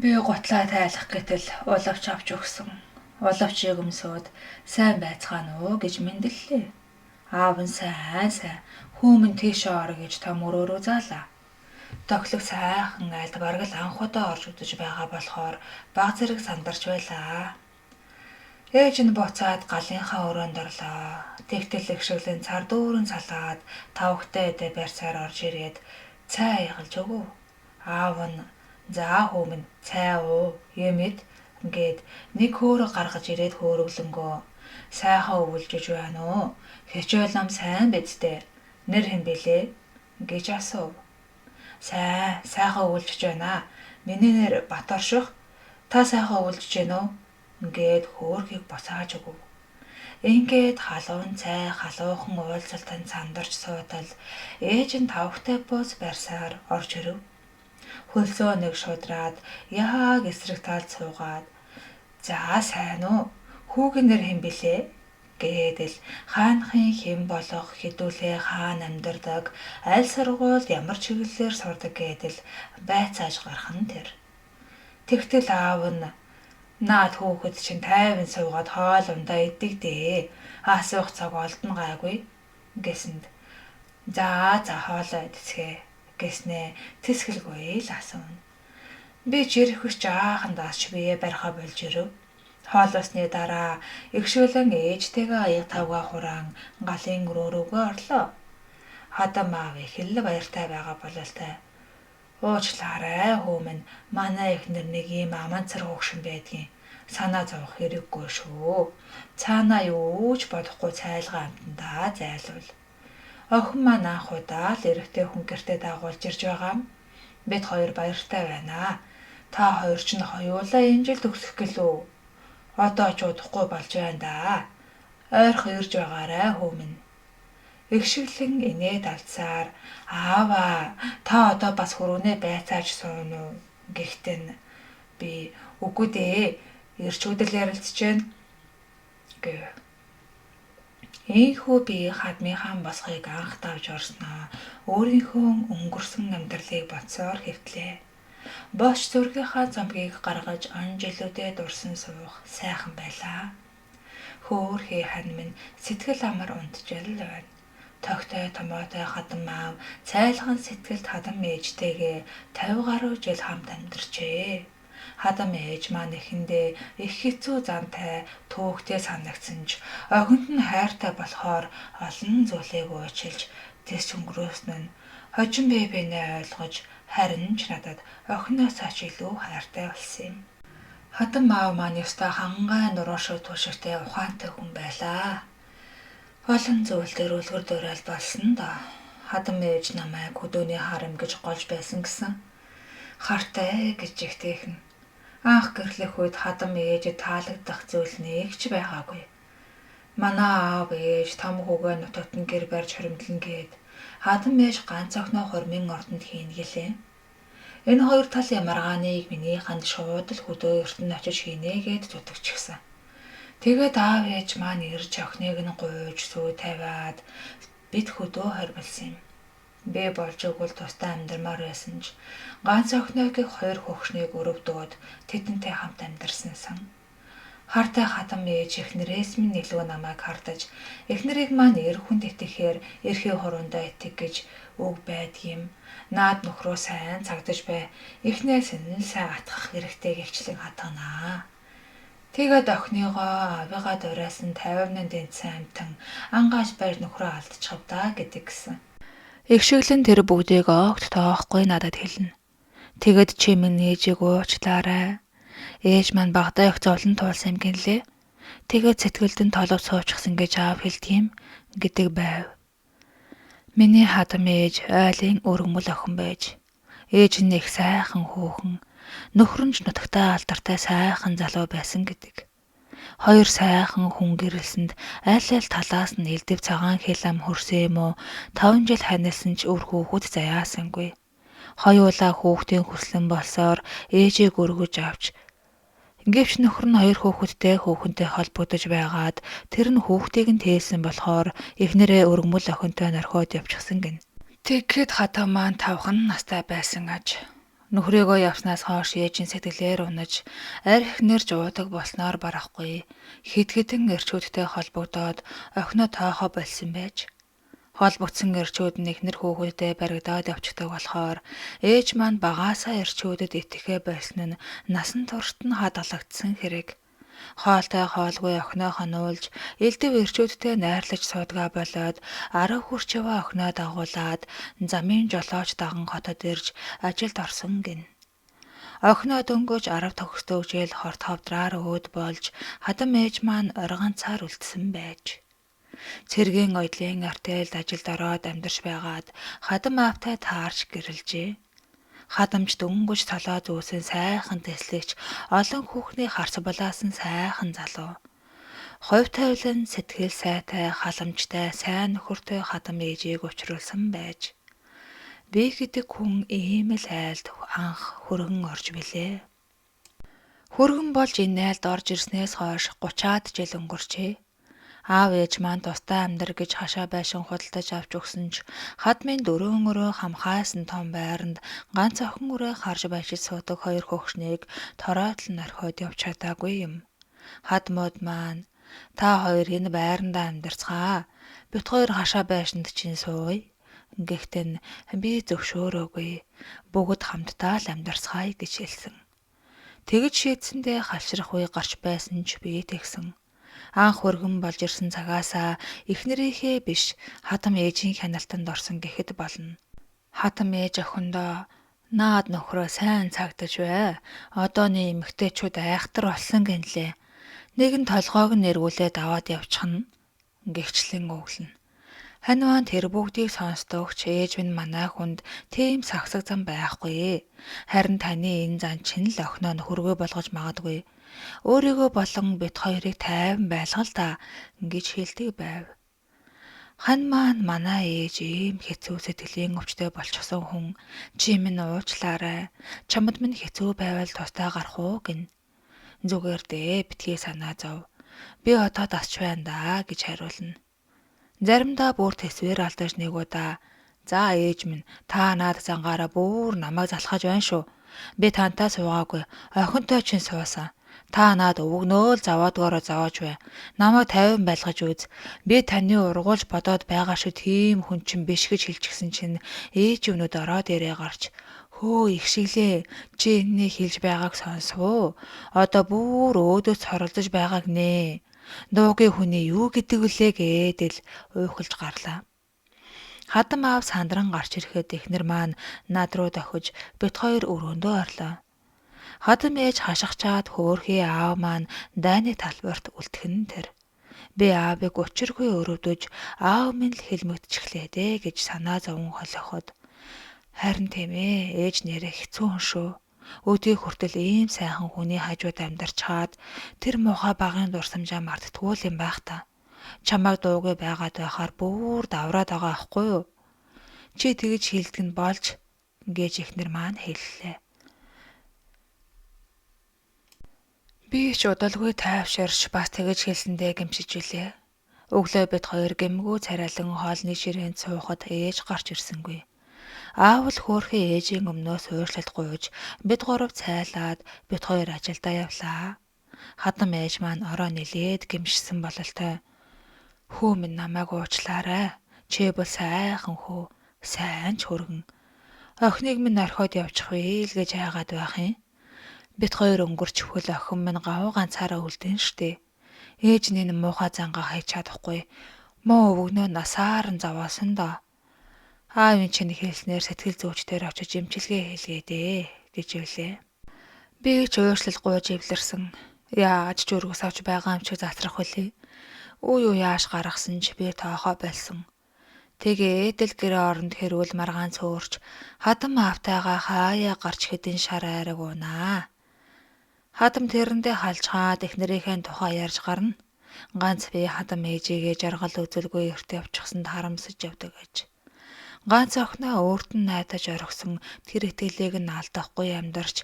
Би гутлаа тайлах гэтэл улавч авч өгсөн. Улавчийг өмсөөд сайн байцгаана уу гэж мэндэллээ. Аав нь сайн сайн хүүмэн тийшээ ор гэж том өрөөрөө заалаа. Тохилог сайхан айлд бараг л анх удаа орж үзэж байгаа болохоор баг зэрэг сандарч байлаа. Ээж нь буцаад галынхаа өрөөнд орлоо. Тэгтэл ихшиглэн цар дүүрэн салаад тавхтай эдэ барьцаар орж ирээд цай аягалж өгөв. Аав нь за хүүмэн цай уу юм ид ингээд нэг хөөрө гаргаж ирээд хөөрөглөнгөө сайхан өвөлжиж байна уу? Хичээл ном сайн биз дээ. Нэр хэн бэлээ? Гэж асуув. Сайн, сайхан өвөлжиж байна. Миний нэр Баторших. Та сайхан өвөлжиж байна уу? Ингээд хөөрхийг буцааж өгөв. Ингээд халуун цай, халуухан уулзалтанд сандарч суутал ээж нь тавхтай бууз барьсаар орж ирэв. Хөлсөө нэг шудраад яг эсрэг талд суугаад за сайн уу? Хүүгийн нэр хэн билээ? Гэдэл хаанхын хэн болох хэдүүлээ хаан амьдардаг, аль сургуульд ямар чиглэлээр сурдаг гэдэл байцааж гарах нь тэр. Тэгтэл аав нь наад хүүхэд чинь тайван суугаад хоол ундаа иддэг дээ. Асуух цаг олдно гайгүй гэсэнд за за хоолоо идцгээ гэснээ тэсгэлгүй л асууна. Би ч ирэх хүч жаахан даасч бие бариха болж ирэв. Хоолосны дараа эгшгэлэн ээжтэйгээ аяг тавгаа хураан галын өрөө рүүгээ орлоо. Хадам аав их л баяртай байгаа бололтой. Уучлаарай хүү минь, манай эхнэр нэг ийм аманцар хөгшин байдгийн. Санаа зовох хэрэггүй шүү. Цаанаа юу ч бодохгүй цайлгаа амтандаа зайлвал. Охин маань анх удаа л эрэгтэй хүн гэртээ дагуулж ирж байгаа юм. Бид хоёр баяртай байна. Та хоёр ч нь хоёулаа энэ жил төгсөх гэлүү. Одоо ч удахгүй болж байна да. Ойрхон ирж байгаарай хүү минь. Эгшиглэн инээд алдсаар ааваа та одоо бас хөрөөнөө байцааж сууна уу гэхдээ нь би үгүй дээ эрчүүдэл ярилцж байна гэв. Ийхүү би хадмынхаа босхийг анх давж орсноо өөрийнхөө өнгөрсөн амьдралыг бодсоор хэвтлээ. Боч зүрхийнхаа зомгийг гаргаж он жилүүдэд дурсан суух сайхан байлаа. Хөөхий хань минь сэтгэл амар унтжил байна. Тогтой томоотой хадам аав цайлган сэтгэлд хадам ээжтэйгээ 50 гаруй жил хамт амьдарчээ. Хадам ээж маань эхэндээ их хэцүү зантай түүхтэй санагдсан ч охинд нь хайртай болохоор олон зүйлийг уучлж тэс өнгөрөөсөн нь хожим бие биенээ ойлгож харин ч надад охиноосоо ч илүү хайртай болсон юм. Хадам аав маань ёстой хангай нуруу шиг тушигтай ухаантай хүн байлаа. Олон зүйл дээр үлгэр дуурайл болсон доо. Хадам ээж намайг хөдөөний харам гэж голж байсан гэсэн. Хартай гэж ихтэйхэн. Анх гэрлэх үед хадам ээжэд таалагдах зүйл нэг ч байгаагүй. Манай аав ээж том хүүгээ нутагт нь гэр барьж хоримтлон гээд хадам ээж ганц охиноо хормын ордонд хийнэ гэлээ. Энэ хоёр тал ямаргааныг миний ханд шууд л хөдөө ертөнд очиж хийнэ гэд зүтгэчихсэн. Тэгээд аав ээж маань ирж охиныг нь гуйж сүү тавиад бид хөдөө хормилсан юм. Би болж өгвөл тусдаа амьдармаар байсан ч ганц охиноо гэх хоёр хөгшнийг өрөвдөөд тэдэнтэй хамт амьдарсансан. Хартай хатам ээж эхнэрээс минь илүү намайг хардаж, эхнэрийг маань эр хүнд итгэхээр эрхийн хурундаа итэг гэж үг байдгийм. Наад нөхрөө сайн цагдаж бай. Эхнээс нь л сайн атгах хэрэгтэй гэгчлэн хатганаа. Тэгээд охиныгоо авигаа дуриасан 50-ны дэнцсэн амтан ангааж байж нөхрөө алдчихав даа гэдэг гисэн. Игшиглэн тэр бүгдийг огт тоохгүй надад хэлнэ. Тэгэд чи минь ээжийг уучлаарай. Ээж маань багадаа их зовлон туулсан юм гинлээ. Тэгээд сэтгэлд нь толов суучихсан гэж аав хэлдэг юм гэдэг байв. Миний хадам ээж айлын өргөмөл охин байж ээж нь их сайхан хүүхэн, нөхөр нь ч нутагтаа алдартай сайхан залуу байсан гэдэг. Хоёр сайхан хүн гэрэлсэнд аль аль талаас нь элдэв цагаан хэл ам хөрсөн юм уу 5 жил ханилсан ч үр хүүхэд заяасангүй. Хоёулаа хүүхдийн хүслэн болсоор ээжийг өргөж авч гэвч нөхөр нь хоёр хүүхэдтэй хүүхэнтэй холбогдож байгаад тэр нь хүүхдийг нь тээсэн болохоор эхнэрээ өргөмөл охинтой норхиод явчихсан гэнэ. Тэгэхэд хатан маань 5 настай байсан аж. Нөхрийгөө явснаас хойш ээж нь сэтгэлээр унаж, арх нэрж уудаг болсноор барахгүй. Хэд хэдэн эрчүүдтэй холбогдоод охиноо тоохоо болсон байж. Холбогдсон эрчүүд нь эхнэр хүүхэдтэй баригдаад явчихдаг болохоор ээж маань багаасаа эрчүүдэд итгэхээ болсон нь насан туршид нь хадгалагдсан хэрэг. Хоолтой хоолгүй охиноо хонуулж, элдэв эрчүүдтэй найрлаж суудгаа болоод 10 хүрчээвээ охиноо дагуулад замын жолооч даган хотод ирж ажилд орсон гэнэ. Охиноо дөнгөж 10 төгсдөг жил хорт хавдраар өөд болж хадам ээж маань оргонцаар үлдсэн байж. Цэргийн оёдлын артельд ажилд ороод амьдарч байгаад хадам аавтай таарч гэрэлжээ. Хадамч дөнгөж толоо зүүсэн сайхан тэслэгч олон хүүхний харц булаасан сайхан залуу. Хувь тавилан сэтгэл сайтай халамжтай сайн нөхөртэй хадам ээжийг учруулсан байж. Би гэдэг хүн ийм л айлд анх хөргөн орж билээ. Хөргөн болж энэ айлд орж ирснээс хойш 30-аад жил өнгөрчээ. Аав ээж маань тусдаа амьдар гэж хашаа байшин худалдаж авч өгсөн ч хадмын дөрвөн өрөө хамхайсан том байранд ганц охин өрөө харж баяжиж суудаг хоёр хөгшнийг тороотл норхиод явж чадаагүй юм. Хадмууд маань та хоёр энэ байрандаа амьдарцгаа. Бит хоёр хашаа байшинд чинь сууя. Гэхдээ нь би зөвшөөрөөгүй. Бүгд хамтдаа л амьдарцгаая гэж хэлсэн. Тэгж шийдсэндээ халшрах үе гарч байсан ч би тэгсэн. Анх хөргөн болж ирсэн цагаасаа эхнэрийнхээ биш хадам ээжийн хяналтанд орсон гэхэд болно. Хадам ээж охиндоо наад нөхрөө сайн цагдаж бай. Одооны эмэгтэйчүүд айхтар болсон гинлээ. Нэг нь толгойг нь эргүүлээд аваад явчихна гэгчлэн өглөнө. Ханиван тэр бүгдийг сонсдогч ээж минь манай хүнд тийм сагсаг зан байхгүй. Харин таны энэ зан чинь л охиноо нөхөргөө болгож магадгүй. Өөрийгөө болон бит хоёрыг тайван байлгал та гэж хэлдэг байв. Хан маань манай ээж ийм хэцүү сэтгэлийн өвчтөй болчихсон хүн чи минь уучлаарай. Чамд минь хэцүү байвал тусдаа гарах уу гин. Зүгээр дээ битгий санаа зов. Би одоо дасч байна да гэж хариулна. Заримдаа бүр тэсвэр алдаж нэг удаа за ээж минь та наад зангаараа бүр намайг залхаж байна шүү. Би тантай суугаагүй. Охинтой чинь суусан. Та наад өвгнөө л зовоодгоороо зовоож бай. Намайг тайван байлгаж үз. Би таны ургуулж бодоод байгаа шүү тийм хүн чинь биш гэж хэлчихсэн чинь ээж өмнөд ороод ирээ гарч хөө их шиглээ. Чи энэний хэлж байгааг сонсов уу? Одоо бүр өөдөөс хоролдож байгааг нэ. Дуугийн хүний юу гэдэг вүлээ гэдэл уйхалж гарлаа. Хадам аав сандран гарч ирэхэд эхнэр маань над руу дохиж бит хоёр өрөөндөө орлоо. Хадам ээж хашгичаад хөөрхий аав маань дайны талбарт үлдэх нь тэр. Би аавыг учиргүй өрөвдөж аав минь л хэлмэгдчихлээ дээ гэж санаа зовон холиоход харин тийм ээж нэрээ хэцүү хүн шүү. Өдий хүртэл ийм сайхан хүний хажууд амьдарчхаад тэр муухай багын дурсамжаа мартдаггүй юм байх та. Чамайг дуугүй байгаад байхаар бүр давраад байгаа аахгүй юу? Чи тэгж хэлдэг нь болж гэж эхнэр маань хэллээ. Би ч удалгүй тайвширч бас тэгж хэлсэндээ гэмшиж билээ. Өглөө бид хоёр гэмгүй царайлан хоолны ширээнд суухад ээж гарч ирсэнгүй. Аав л хөөрхий ээжийн өмнөөс уучлалт гуйж бид гурав цайлаад бид хоёр ажилдаа явлаа. Хадам ээж маань ороо нэлээд гэмшсэн бололтой. Хүү минь намайг уучлаарай. Чи бол сайхан хүү, сайн ч хүргэн. Охиныг минь орхиод явчих вэ л гэж айгаад байх юм. Бид хоёр өнгөрчихвөл охин минь гавуу ганцаараа үлдэн штэ. Ээж нь энэ муухай зангаа хайж чадахгүй. Муу өвгөнөө насаар нь зовоосон доо. Аавын чинь хэлснээр сэтгэл зүйчдээр очиж эмчилгээ хийлгээдээ гэж хэлээ. Би ч уучлал гуйж эвлэрсэн. Яаж ч өргөс авч байгаа юм чи затрах билээ. Үе юу яаш гаргасан ч би тоохоо болсон. Тэгээд л гэрээ оронд хэрүүл маргаан цөөрч хадам аавтайгаа хаяа гарч хэдэн шар айраг унаа. Хадам тэрэндээ халжгаад эхнэрийнхээ тухай ярьж гарна. Ганц би хадам ээжигээ жаргал үзэлгүй эрт явчихсанд харамсаж явдаг гэж. Ганц охиноо өөрт нь найдаж орхисон тэр итгэлийг нь алдахгүй амьдарч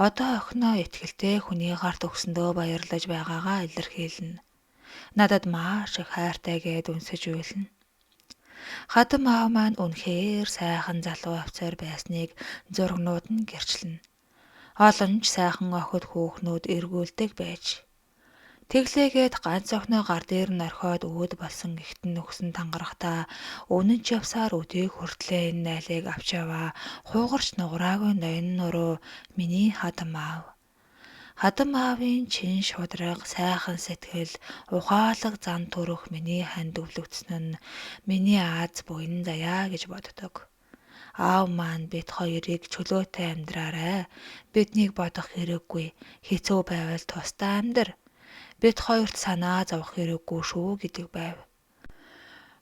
одоо охиноо итгэлтэй хүний гарт өгсөндөө баярлаж байгаагаа илэрхийлнэ. Надад маш их хайртай гээд үнсэж уйлна. Хадам аав маань үнэхээр сайхан залуу офицер байсныг зургнууд нь гэрчлэнэ. Олон ч сайхан охид хүүхнүүд эргүүлдэг байж. Тэглээгээд ганц охиноо гар дээр нь орхиод үүд болсон ихт нь өгсөн тангарахтаа үнэн ч явсаар өдийг хүртлээ энэ найлыг авч яваа хугарч нуграагүй ноён нуруу миний хадам аав. Хадам аавын чин шудраг, сайхан сэтгэл, ухаалаг зан төрөх миний ханд өвлөгдсөн нь миний аз буян заяа гэж боддог. Аав маань бид хоёрыг чөлөөтэй амьдраарай. Биднийг бодох хэрэггүй. Хэцүү байвал тусдаа амьдр. Бид хоёрт санаа зовох хэрэггүй шүү гэдэг байв.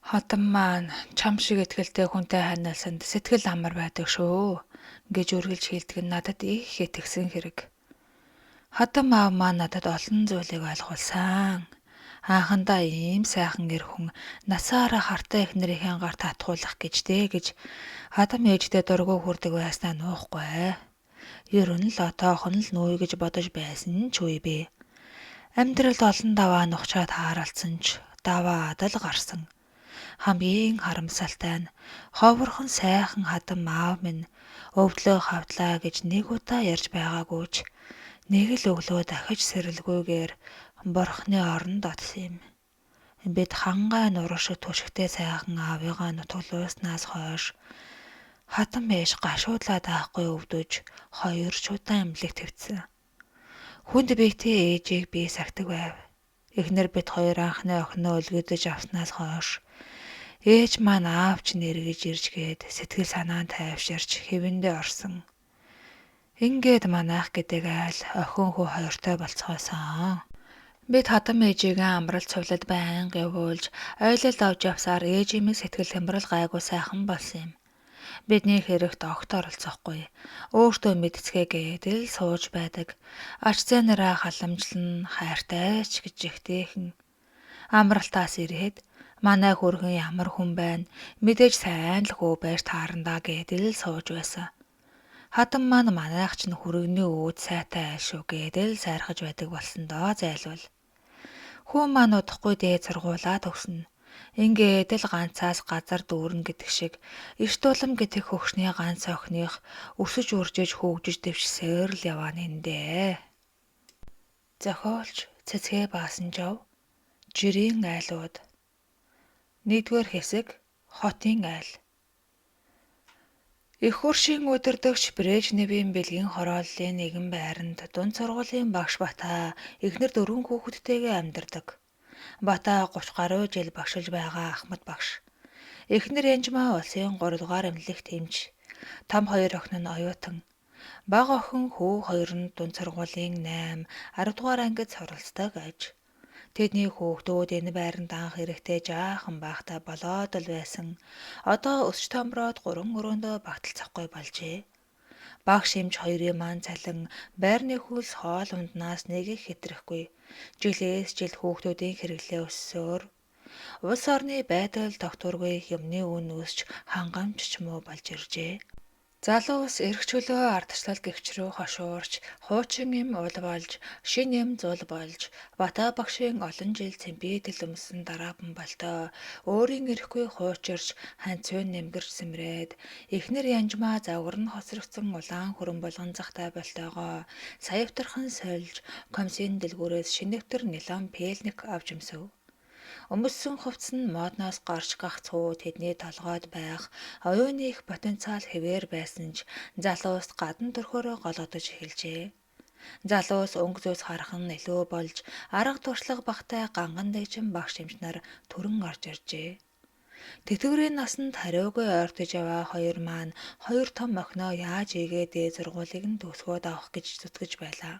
Хадам маань чам шиг итгэлтэй хүнтэй ханиалсанд сэтгэл амар байдаг шүү гэж үргэлж хэлдэг нь надад их итгэсэн хэрэг. Хадам аав маань надад олон зүйлийг ойлгуулсан. Анхандаа ийм сайхан эр хүн насаараа хартай эхнэрийнхээ гарт татгуулах гэж дээ гэж хадам ээждээ дургүй хүрдэг байснаа нуухгүй. Ер нь л отоохон л нүүе гэж бодож байсан ч үе би. Амьдралд олон даваа нухчаад хараалцсан ч даваа адал гарсан. Хамгийн харамсалтай нь ховорхон сайхан хадам аав минь өвдлөө хавдлаа гэж нэг удаа ярьж байгаагүй ч нэг л өглөө дахиж сэрэлгүйгээр бурхны оронд отсон юм. Бид хангай нуруу шиг түшигтэй сайхан аавыгаа нутгалууснаас хойш хатан ээж гашуудлаад авахгүй өвдөж хоёр ч удаа эмнэлэг твцсэн. Хүнд биетэй ээжийг би сахидаг байв. Эхнэр бид хоёр анхны охиноо өлгөдөж авснаас хойш ээж маань аав ч нэргэж иржгээд сэтгэл санаа нь тайвширч хэвэндээ орсон. Ингээд манайх гэдэг айл охин хүү хоёртой болцгоосон. Бид хадам ээжигээ амралт цувлад байнга явуулж ойлолд авч явсаар ээжийн минь сэтгэл хямрал гайгүй сайхан болсон юм. Бидний хэрэгт огт оролцохгүй. Өөртөө мэдцгээгээд л сууж байдаг. Ач зээнэрээ халамжлан хайртай ч гэж ихтэйхэн. Амралтаас ирэхэд манай хөргөн ямар хүн байна мэдээж сайн л хөө байж таарандаа гэдэл сууж байсан. Хадам маань манайх ч хүрэгний үүд сайтай айл шүү гэдэл сайрхаж байдаг болсон доо зайлвал. Хүү маань удахгүй дээд сургуулаа төгснө. Ингээд л ганцаас газар дүүрнэ гэдэг шиг эрт улам гэдэг хөгшний ганц охиных өсөж үржиж хөгжиж дэвшсээр л яваа нэндээ. Зохиолч Цэцгээ Баасанжав, Жирийн айлууд. Нэгдүгээр хэсэг Хотын айл. Эх хөршийн удирдагч Брежневийн бэлгийн хорооллын нэгэн байранд дунд сургуулийн багш Бата эхнэр дөрвөн хүүхэдтэйгээ амьдардаг. Бата 30 гаруй жил багшилж байгаа Ахмад багш. Эхнэр Янжмаа улсын 3 дугаар эмнэлэгт эмч. Том хоёр охин нь оюутан. Бага охин хүү хоёр нь дунд сургуулийн 8, 10 дугаар ангид суралцдаг аж. Тэдний хүүхдүүд энэ байранд анх ирэхдээ жаахан байхдаа болоод л байсан. Одоо өсч томроод 3 өрөөндөө багталцахгүй болжээ. Багш эмч хоёрын маань цалин байрны хөлс хоол унднаас нэг их хэтрэхгүй. Жилээс жил хүүхдүүдийн хэрэглээ өссөөр улс орны байдал тогтворгүй юмны үн өсч хангамж ч муу болж иржээ. Залуус эрх чөлөө ардчлал гэгч рүү хошуурч, хуучин эм ул болж, шинэ эм зул болж, Бата багшийн олон жил цэмбийтэл өмссөн дараапан болтой өөрийн эрхгүй хуучирч, ханцвин нэмгэрч сэмрээд, эхнэр Янжмаа загвар нь хоцрогдсон улаан хүрэн булган захтай болтойгоо саявтархан сольж, комсын дэлгүүрээс шинэвтер нилон пээлник авч өмсөв. Өмссөн хувцас нь модноос гарч гагцхүү тэдний толгойд байх оюуны их потенциал хэвээр байсан ч залууст гадна төрхөөрөө голгодож эхэлжээ. Залуус өнгө зүйс харах нь илүү болж арга туршлага багатай ганган дэгжин багш эмч нар түрэн орж иржээ. Тэтгэврийн насанд хариугүй ойртож яваа хоёр маань хоёр том охиноо яаж ийгээ дээд сургуулийг нь төгсгөөд авах гэж зүтгэж байлаа.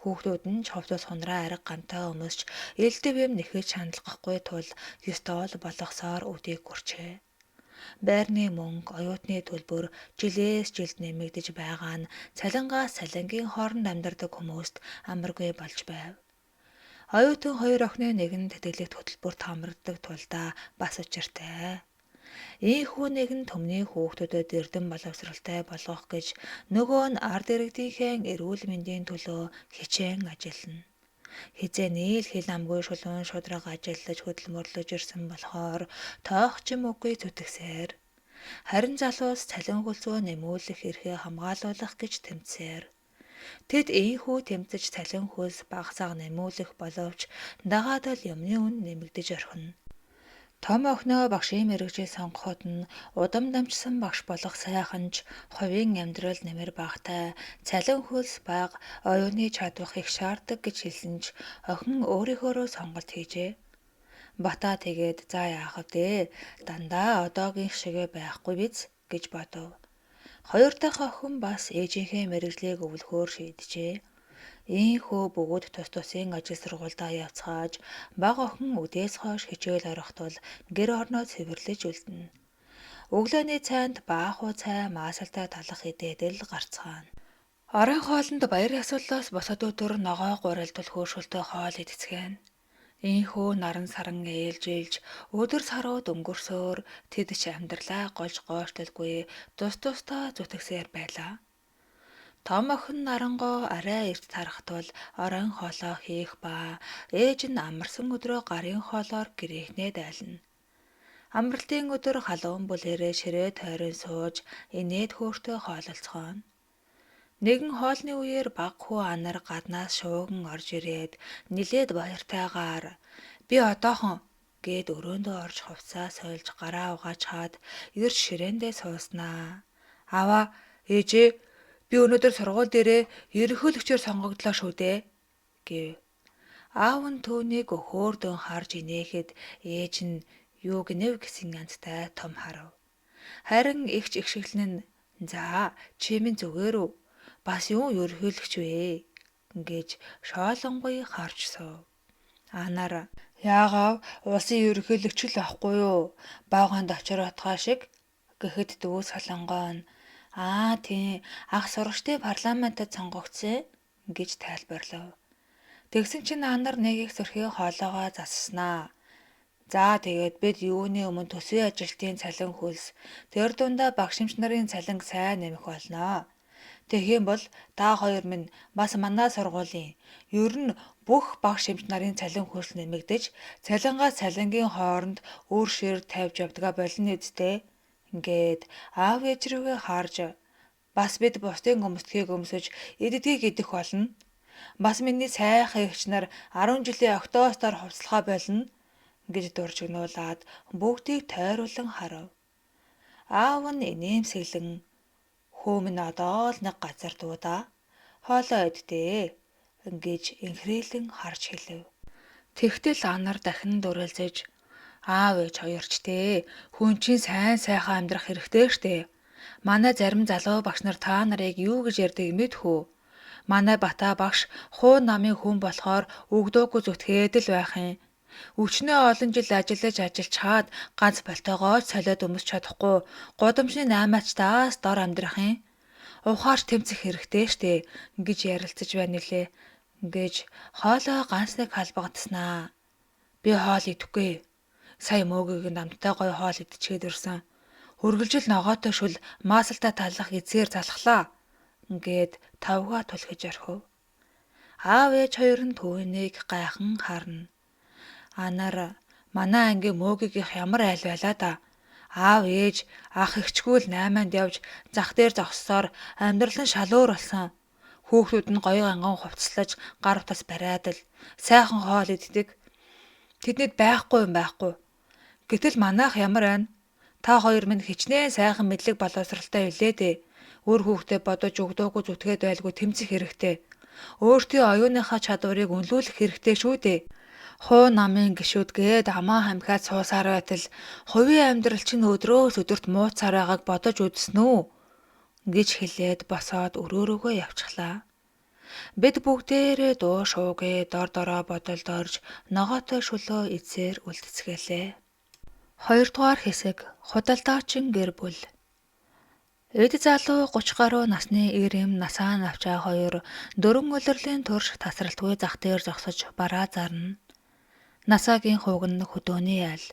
Хүүхдүүд нь ч хувцас хундраа арга гамтай өмсч элдэв юм нэхэж хандлагахгүй тул ёстол болгосоор үдийг гүрчээ. Байрны мөнгө, оюутны төлбөр жилээс жилд нэмэгдэж байгаа нь цалингаас цалингийн хооронд амьдардаг хүмүүст амаргүй болж байв. Оюутан хоёр охины нэг нь тэтгэлэгт хөтөлбөрт хамрагддаг тулдаа бас учиртай. Ийхүү нэг нь түмний хүүхдүүдэд эрдэм боловсралтай болгох гэж нөгөө нь ард иргэдийнхээ эрүүл мэндийн төлөө хичээн ажиллана. Хэзээ нийл хил амгүй шулуун шударга ажиллаж хөдөлмөрлөж ирсэн болохоор тоох ч юм үгүй зүтгэсээр. Харин залуус цалин хөлсөө нэмүүлэх эрхээ хамгаалуулах гэж тэмцсээр. Тэд ийнхүү тэмцэж цалин хөлс бага сага нэмүүлэх боловч дагаад л юмны үнэ нэмэгдэж орхино. Том охиноо багшийн мэргэжил сонгоход нь удам дамжсан багш болох сайхан ч хувийн амьдрал нэмэр багатай, цалин хөлс бага, оюуны чадвах их шаарддаг гэж хэлсэн ч охин өөрийнхөөрөө сонголт хийжээ. Бата тэгээд за яах вэ? Дандаа одоогийнх шигээ байхгүй биз гэж бодов. Хоёр дахь охин бас ээжийнхээ мэргэжлийг өвлөхөөр шийджээ. Ийхүү бөгөөд тус тусын ажил сургуульдаа явцгааж, бага охин үдээс хойш хичээл орох тул гэр орноо цэвэрлэж үлдэнэ. Өглөөний цайнд баахуу цай маасалтай талах идээд л гарцгаана. Оройн хоолнд баяр ёсоллоос бусад өдөр ногоо гурил түлхүүршүүлтэй хоол идцгээнэ. Ийхүү наран саран ээлжилж өдөр сарууд өнгөрсөөр тэд ч амьдралаа голж гоочлолгүй тус тусдаа зүтгэсээр байлаа. Том охин Нарангоо арай эрт тарах тул оройн хоолоо хийх ба ээж нь амарсан өдрөө гарын хоолоор гэрийнхнээ дайлна. Амралтын өдөр халуун бүлээрээ ширээ тойрон сууж инээд хөөртэй хоололцгооно. Нэгэн хоолны үеэр бага хүү Анар гаднаас шууган орж ирээд нилээд баяртайгаар "Би одоохон" гээд өрөөндөө орж хувцсаа сольж гараа угаачхаад эрж ширээндээ сууснаа. "Ааваа, ээжээ, би өнөөдөр сургууль дээрээ ерөнхийлөгчөөр сонгогдлоо шүү дээ" гэв. Аав нь түүнийг хөөрдөн харж инээхэд ээж нь юу гинэв гэсэн янзтай том харав. Харин эгч эгшиглэн нь "За, чи минь зүгээр үү? Бас юун ерөнхийлөгч вэ?" гэж шоолонгүй харж суув. Анаар "Яагаав улсын ерөнхийлөгч л байхгүй юу? Баавгайнд очир отгой шиг" гэхэд дүү Солонгоо нь "Аа тийм, ах сурагчдын парламентод сонгогдсон" гэж тайлбарлав. Тэгсэн чинь Анар нэг их зүрхий хоолойгоо засснаа. За тэгээд бид юуны өмнө төсвийн ажилтны цалин хөлс, тэр дундаа багш эмч нарын цалинг сайн нэмэх болно. Тэгэх юм бол та хоёр минь бас манай сургуулийн ер нь бүх багш эмч нарын цалин хөлс нэмэгдэж, цалингаас цалингийн хооронд өөр шир тавьж явдгаа болно үсттэй. Ингээд аав ээж рүүгээ харж бас бид бусдын өмсдгийг өмсөж иддгийг идэх болно. Бас миний сайхан эгч нар 10 жилийн октоостоор хувцлахаа болно гэж дуржигнуулаад бүгдийг тойруулан харав. Аав нь инээмсэглэн "Хүү минь одоо л нэг газар дуудаа. Хоолоо иддээ" гэж энхрийлэн харж хэлэв. Тэгтэл Анар дахин дүрэлзэж "Аав ээж хоёр ч дээ. Хүн чинь сайн сайхан амьдрах хэрэгтэй штэ. Манай зарим залуу багш нар та нарыг юу гэж ярьдгийг мэдэх үү? Манай Бата багш хуу намын хүн болохоор үг дуугүй зүтгээд л байх юм. Өчнөө олон жил ажиллаж ажиллачхаад ганц болтойгоо ч солиод өмсч чадахгүй гудамжны наймаачдаас дор амьдрах юм. Ухаарч тэмцэх хэрэгтэй штэ" гэж ярилцаж байна билээ гэж хоолой ганц нэг халбагдсанаа. Би хоол идэхгүй. Сая мөөгийг нь амттай гоё хоол идчихээд ирсэн. Үргэлжил ногоотой шүл маасалтай талах эзгээр залхлаа гээд тавгаа түлхэж орхив. Аав ээж хоёр нь түүнийг гайхан харна. Анар манай ангийн мөөгийнх ямар айл байлаа да. Аав ээж ах эгчгүй л 8-нд явж зах дээр зогссоор амьдрал нь шалуур болсон. Хүүхдүүд нь гоё ганган хувцаслаж гар утас бариад л сайхан хоол иддэг. Тэднэд байхгүй юм байхгүй. Гэтэл манайх ямар байна? Та хоёр минь хичнээн сайхан мэдлэг боловсралтай билээ дээ. Үр хүүхдээ бодож өгдөөгүй зүтгээд байлгүй тэмцэх хэрэгтэй. Өөртөө оюуныхаа чадварыг үнэлүүлэх хэрэгтэй шүү дээ. Хуу намын гишүүд гээд амаа хамхиад суусаар байтал хувийн амьдрал чинь өдрөөс өдөрт мууцаар байгааг бодож үзсэн үү гэж хэлээд босоод өрөөрөөгөө явчихлаа. Бид бүгдээрээ дуу шуугээ дор дороо бодолд орж ногоотой шөлөө эзээр үлдцгээлээ. Хоёрдугаар хэсэг худалдаачин гэр бүл. Эд залуу 30 гаруй насны эр эм насаа навчаа хоёр дөрвөн улирлын турш тасралтгүй зах дээр зогсож бараа зарна. Насаагийн хуг нь хөдөөний айл.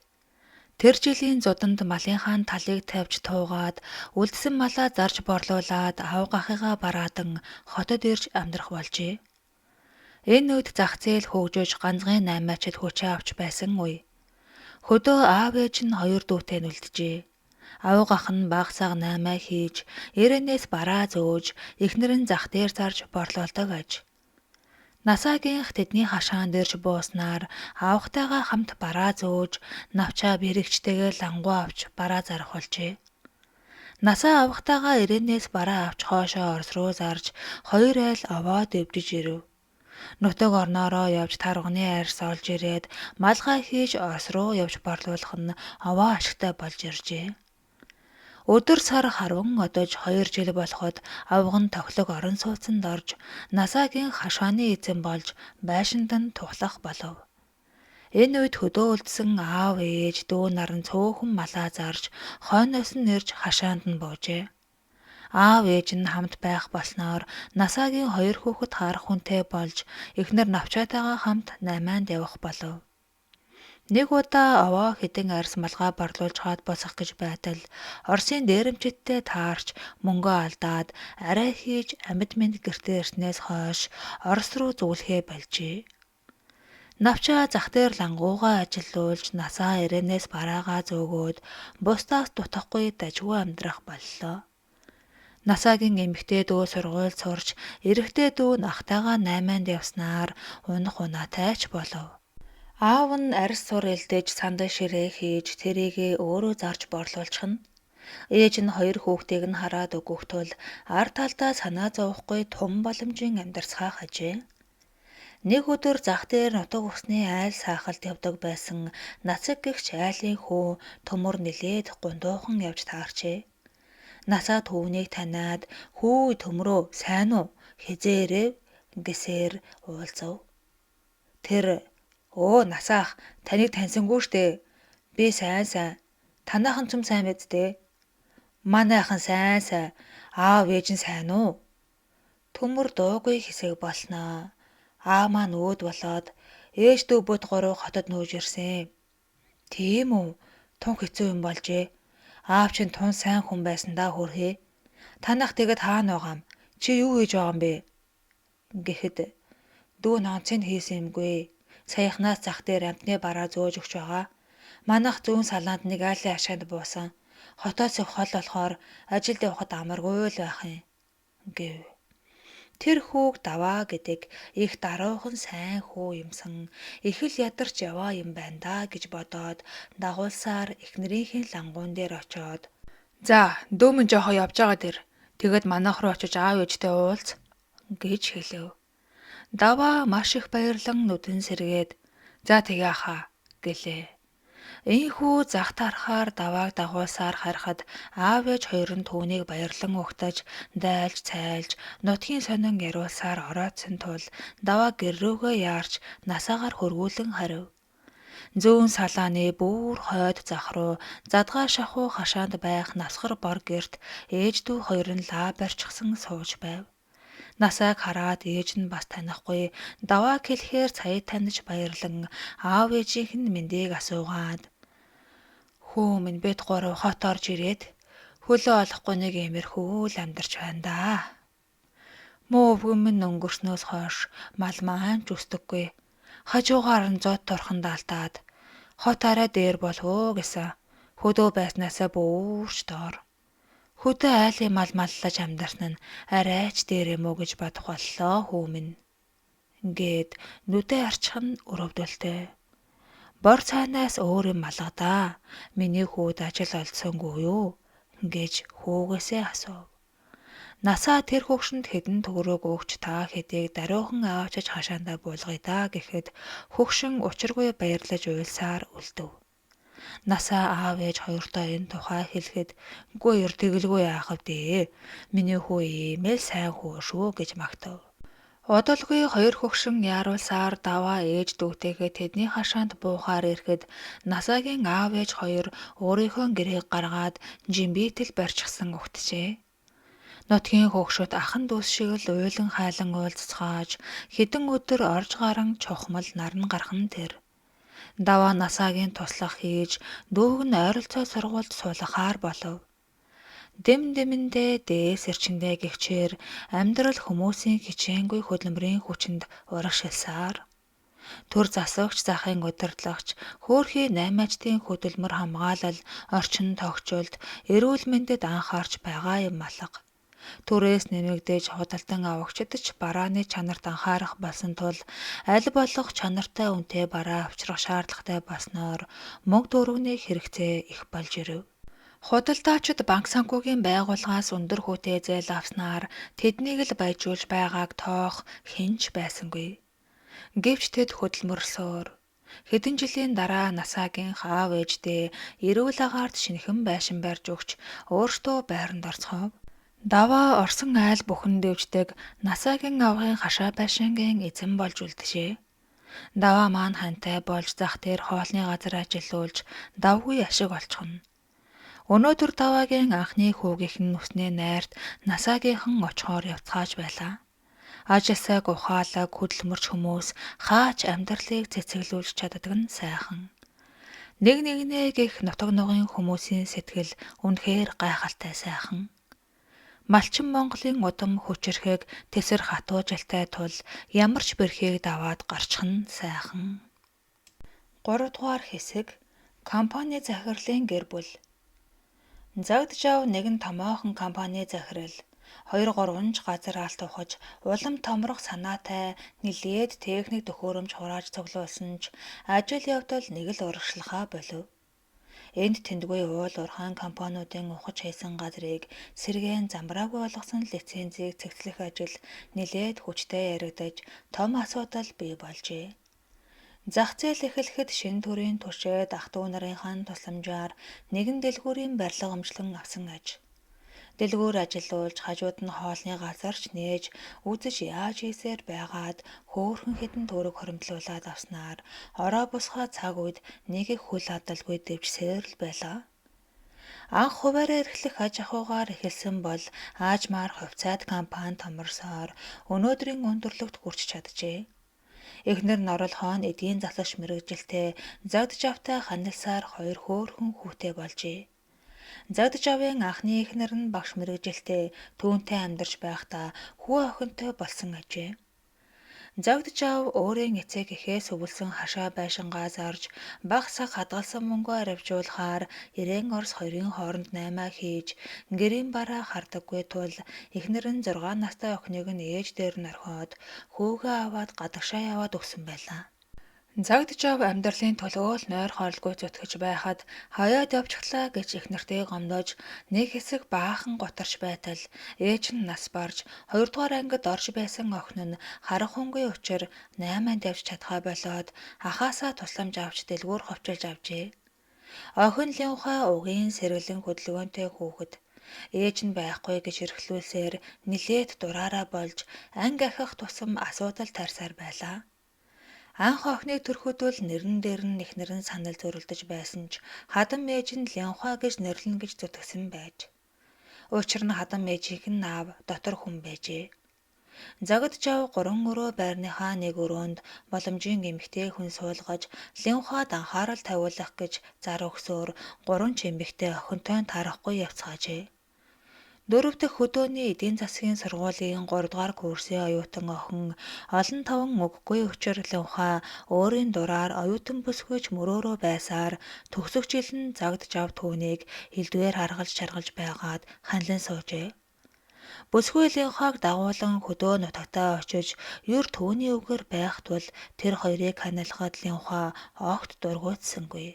Тэр жилийн зуданд малынхаа талыг тавьж туугаад үлдсэн малаа зарж борлуулад авга ахыгаа бараадан хотод ирж амьдрах болжээ. Энэ үед зах зээл хөгжиж ганцхан наймаачид хүчээ авч байсан үе. Хөдөө аав ээж нь хоёр дүүтэй нь үлджээ. Авга ах нь баг саг наймаа хийж, ирээнээс бараа зөөж, эхнэр нь зах дээр зарж борлуулдаг аж. Насаагийнх тэдний хашаанд ирж бууснаар авгатайгаа хамт бараа зөөж, навчаа бэрэгчтэйгээ лангуу авч бараа зарах болжээ. Насаа авгатайгаа ирээнээс бараа авч хоошоо Орос руу зарж, хоёр айл овоо дэвжиж ирэв. Нутаг орноороо явж тарганы арьс олж ирээд малгай хийж Орос руу явж борлуулах нь овоо ашигтай болж иржээ. Өдөр сар харван одож 2 жил болоход авга нь тохилог орон сууцанд орж насаагийн хашааны эзэн болж байшинд нь тухлах болов. Энэ үед хөдөө үлдсэн аав ээж дүү нар нь цөөхөн малаа зарж хойноос нь ирж хашаанд нь буужээ. Аав ээж нь хамт байх болсноор насаагийн хоёр хүүхэд харах хүнтэй болж эхнэр навчаатайгаа хамт 8-нд явах болов. Нэг удаа овоо хэдэн арьс малгай борлуулж хаад босох гэж байтал Оросын дээрэмчидтэй таарч мөнгөө алдаад арай хийж амьд мэнд гэртээ ирснээс хойш Орос руу зүглэхээ больжээ. Навчаа зах дээр лангуугаа ажилуулж насаа ирээнээс бараагаа зөөгөөд бусдаас дутахгүй дажгүй амьдрах боллоо. Насаагийн эмэгтэй дүү сургууль сурч, эрэгтэй дүү нь ахтайгаа 8-нд явснаар унах унаатай ч болов. Аав нь арьс сур элдэж сандал ширээ хийж тэрийгээ өөрөө зарж борлуулчихна. Ээж нь хоёр хүүхдийг нь хараад өгөх тул ар талдаа санаа зовхгүй тум боломжийн амьдарцгаах ажээ. Нэг өдөр зах дээр нутаг усны айл саахалд явдаг байсан Нацаг гэгч айлын хүү Төмөр нэлээд гундуухан явж таарчээ. Насаа түүнийг таниад хүү Төмрөө сайн уу хэзээ ирэв гэсээр уулзав. Тэр өө насаах таныг таньсангүй штэ. Би сайн сайн. Танайхан цөм сайн биз дээ. Манайхан сайн сайн. Аав ээж нь сайн уу? Төмөр дуугүй хэсэг болсноо. Аа маань өөд болоод ээж дүү бот гурав хотод нүүж ирсэн. Тийм үү? Тун хэцүү юм болжээ. Аав чинь тун сайн хүн байсан даа хөрхөө. Танах тэгэд хаана байгаам? Чи юу хийж байгаа юм бэ? Гэхэд дүү нонцыг хийсэн юмгүй. Саяхнаас зах дээр амтны бараа зөөж өгч байгаа. Манайх зүүн салаанд нэг айлын ашаанд буусан. Хотоос их хол болохоор ажилд явахад амаргүй л байх юм гэв. Тэр хүүг даваа гэдэг их даруухан сайн хүү юмсан их л ядарч яваа юм байна даа гэж бодоод дагуулсаар эхнэрийнхээ лангуун дээр очоод за дүү минь жоохоо явж байгаа дэр тэгэд манайх руу очиж аав ээжтэй уулз гэж хэлэв. Даваа маш их баярлан нүдэн сэргээд за тэгээ ахаа гэлээ. Ийхүү зах тарахаар давааг дагуулсаар харахад аав ээж хоёр нь түүнийг баярлан угтаж, дайлж цайлж, нутгийн сонин яриулсаар ороодсон тул даваа гэр рүүгээ яарч насаагаар хөргүүлэн харив. Зүүн салааны бүр хойд зах руу задгай шахуу хашаанд байх насгар бор гэрт ээж дүү хоёр нь лаа барьчихсан сууж байв. Насааг хараад ээж нь бас танихгүй давааг хэлэхээр сая таних баярлан аав ээжийнх нь мэндийг асуугаад хүү минь бид гурав хот орж ирээд Хөлөө олохгүй нэг иймэрхүү л амьдарч байна даа. Муу өвгөн минь өнгөрснөөс хойш мал маань ч өсдөггүй. Хажуугаар нь зод турхан даалтаад хот арай дээр болов уу гэсэн. Хөдөө байснаасаа бүрч доор. Хөдөө айлын мал маллаж амьдарсан нь арайч дээр юм уу гэж бодох боллоо хүү минь. Ингээд нүдэ арчих нь өрөвдөлтэй. Бор цайнаас өөр юм алгадаа. Миний хүүд ажил олдсонгүй юу гэж хүүгээсээ асуув. Насаа тэр хөгшөнд хэдэн төгрөг өгч та хэдийг даруйхан аваачиж хашаандаа буулгая даа гэхэд хөгшин учиргүй баярлаж уйлсаар үлдэв. Насаа аав ээж хоёртоо энэ тухай хэлэхэд "Үгүй ер тэгэлгүй яах вэ? Миний хүү ийм л сайн хүү шүү" гэж магтав. Удалгүй хоёр хөгшин яаруулсаар даваа ээж дүүтэйгээ тэдний хашаанд буухаар ирэхэд Насаагийн аав ээж хоёр өөрийнхөө гэрээг гаргаад жимбитэл барьчихсан угтжээ. Нутгийн хөгшүүд ахан дүүс шиг л уйлан хайлан уулзцгааж хэдэн өдөр орж гаран чухмал наран гарах нь тэр. Даваа Насаагийн туслах хийж дүүг нь ойролцоо сургуульд суулгахаар болов. Дэм дэмэндээ дээс эрчиндээ гэгчээр амьдрал хүмүүсийн хичээнгүй хөдөлмөрийн хүчинд урагшилсаар төр засагч захын удирдлагч хөөрхий наймаачдын хөдөлмөр хамгаалал орчин тохижуулд эрүүл мэндэд анхаарч байгаа юм алга. Түрээс нэмэгдэж худалдан авагчид ч барааны чанарт анхаарах болсон тул аль болох чанартай үнэтэй бараа авчрах шаардлагатай болсноор мөнгө төгрөгний хэрэгцээ их болж ирэв. Худалдаачид банк санхүүгийн байгууллагаас өндөр хүүтэй зээл авснаар тэднийг л баяжуулж байгааг тоох хэн ч байсангүй. Гэвч тэд хөдөлмөрлсөөр хэдэн жилийн дараа Насаагийн аав ээждээ эрүүл агаарт шинэхэн байшин барьж өгч өөрсдөө байранд орцгов. Даваа Орсон айл бүхэн дэвждэг Насаагийн авгын хашаа байшингийн эзэн болж үлджээ. Даваа маань хантай болж зах дээр хоолны газар ажиллуулж давгүй ашиг олчихно. Өнөөдөр Даваагийн анхны хүүгийнх нь нүснээ найрт Насаагийнхан очихоор явцгааж байлаа. Ажилсайг ухаалаг хөдөлмөрч хүмүүс хаач амьдралыг цэцэглүүлж чаддаг нь сайхан. Нэг нэгнээ гих нутаг нугын хүмүүсийн сэтгэл үнэхээр гайхалтай сайхан. Малчин Монголын удам хүчирхэг тэсэр хатуужилтай тул ямар ч бэрхийг даваад гарчих нь сайхан. 3 дугаар хэсэг компани захирлын гэр бүл. Загджав нэгэн томоохон компани захирал 2 3 ч газар алт ухаж улам томрох санаатай нэлээд техник төхөөрөмж хурааж цуглуулсан ч ажил явдал нэг л урагшлахаа болив. Энд тэндгүй уул уурхайн компаниудын ухаж хийсэн газрыг сэргээн замбраагүй болгосон лицензийг цэгцлэх ажил нэлээд хүчтэй яригдаж том асуудал бий болжээ. Зах зээл эхлэхэд шинэ төрийн түшээд ах дүү нарынхаа тусламжаар нэгэн дэлгүүрийн барилга өмчлөн авсан аж. Дэлгүүр ажилуулж хажууд нь хоолны газар ч нээж үзэж яаж хийсээр байгаад хөөрхөн хэдэн төгрөг хоримтлуулад авснаар ороо босгоо цаг үед нэг их хөл адалгүй дэвжсээр л байлаа. Анх хувиараа эрхлэх аж ахуйгаар эхэлсэн бол аажмаар хувьцаат компани томорсоор өнөөдрийн өндөрлөгт хүрч чаджээ. Эхнэр Норол хоон эдийн засагч мэргэжилтэй Загджавтай ханилсаар хоёр хөөрхөн хүүтэй болжээ. Загджавын анхны эхнэр нь багш мэргэжилтэй түүнтэй амьдарч байхдаа хүү охинтой болсон ажээ. Загджав өөрийн эцэг эхээс өвлсөн хашаа байшингаа зарж бага саг хадгалсан мөнгөө аривжуулахаар Ирээн Орос хоёрын хооронд наймаа хийж гэрийн бараа хардаггүй тул эхнэр нь 6 настай охиныг нь ээж дээр нь орхиод хүүгээ аваад гадагшаа яваад өгсөн байлаа. Загджав амьдралын төлөө л нойр хоолгүй зүтгэж байхад хаяад явчихлаа гэж эхнэртээ гомдож нэг хэсэг баахан гутарч байтал ээж нь нас барж 2 дугаар ангид орж байсан охин нь харахунгүй учир 8-анд явж чадхаа болоод ахаасаа тусламж авч дэлгүүр ховчилж авчээ. Охин Линхай угийн сэргэлэн хөдөлгөөнтэй хүүхэд. Ээж нь байхгүй гэж эрхлүүлсээр нилээд дураараа болж анги ахих тусам асуудал тарьсаар байлаа. Анх охиныг төрөхөд л нэрэн дээр нь эхнэр нь санал зөрөлдөж байсан ч хадам ээж нь Лянхуа гэж нэрлэнэ гэж зүтгэсэн байж. Учир нь хадам ээжийнх нь аав дотор хүн байжээ. Загад жав 3 өрөө байрныхаа нэг өрөөнд боломжийн эмэгтэй хүн суулгаж Линхуад анхаарал тавиулах гэж зар өгсөөр гурван ч эмэгтэй охинтой нь таарахгүй явцгаажээ. Дөрөв дэх хөдөөний эдийн засгийн сургуулийн 3 дугаар курсын оюутан охин олон таван үггүй учир Линхуа өөрийн дураар оюутан бүсгүйч мөрөөрөө байсаар төгсөх жил нь загад жав түүнийг элдвээр харгалж чаргалж байгаад ханилан суужээ. Бүсгүй Линхуаг дагуулан хөдөө нутагтаа очиж ер түүний үгээр байх тул тэр хоёрыг ханилахад Линхуа огт дургуутсангүй.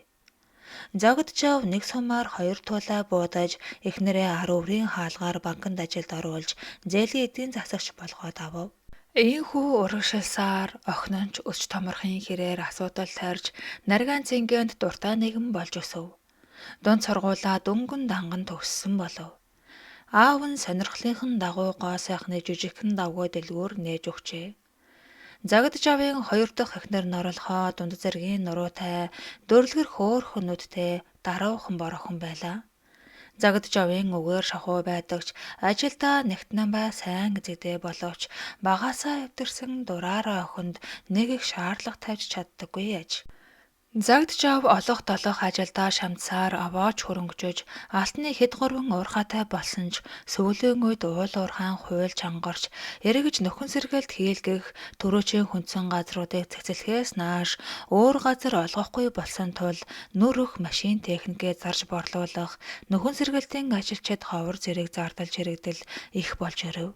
Загад жав нэг сумаар хоёр туулай буудаж эхнэрээ ар өврийн хаалгаар банкнд ажилд оруулж зээлийн эдийн засагч болгоод авав. Ийнхүү урагшилсаар охин нь ч өсч томорхын хэрээр асуудал тарьж Наргаан цэнгэнд дуртай нэгэн болж өсөв. Дунд сургуулаа дөнгөн данган төгссөн болов. Аав нь сонирхлынх нь дагуу гоо сайхны жижигхэн давгүй дэлгүүр нээж өгчээ. Загад жавын хоёр дахь эхнэр норлохоо дунд зэргийн нуруутай дөрлгөр хөөрхөн нүдтэй даруухан бороохон байлаа. Загад жавын үгээр шахуу байдагч ажилдаа нэгт намбай сайн эзэгдээ боловч багаасаа эвдэрсэн дураараа охинд нэг их шаардлага тавьж чаддаггүй аж. Загад жав олох долох ажилдаа шамдсаар овоож хөрөнгөжөж алтны хэд гурван уурхайтай болсон ч сүүлийн үед уул уурхайн хууль чангарч эргэж нөхөн сэргэлт хийлгэх түрүүчийн хүндсэн газруудыг цэгцлэхээс нааш өөр газар олгохгүй болсон тул нүүр өх машин техникээ зарж борлуулах нөхөн сэргэлтийн ажилчид ховор зэрэг зардал чирэгдэл их болж ирэв.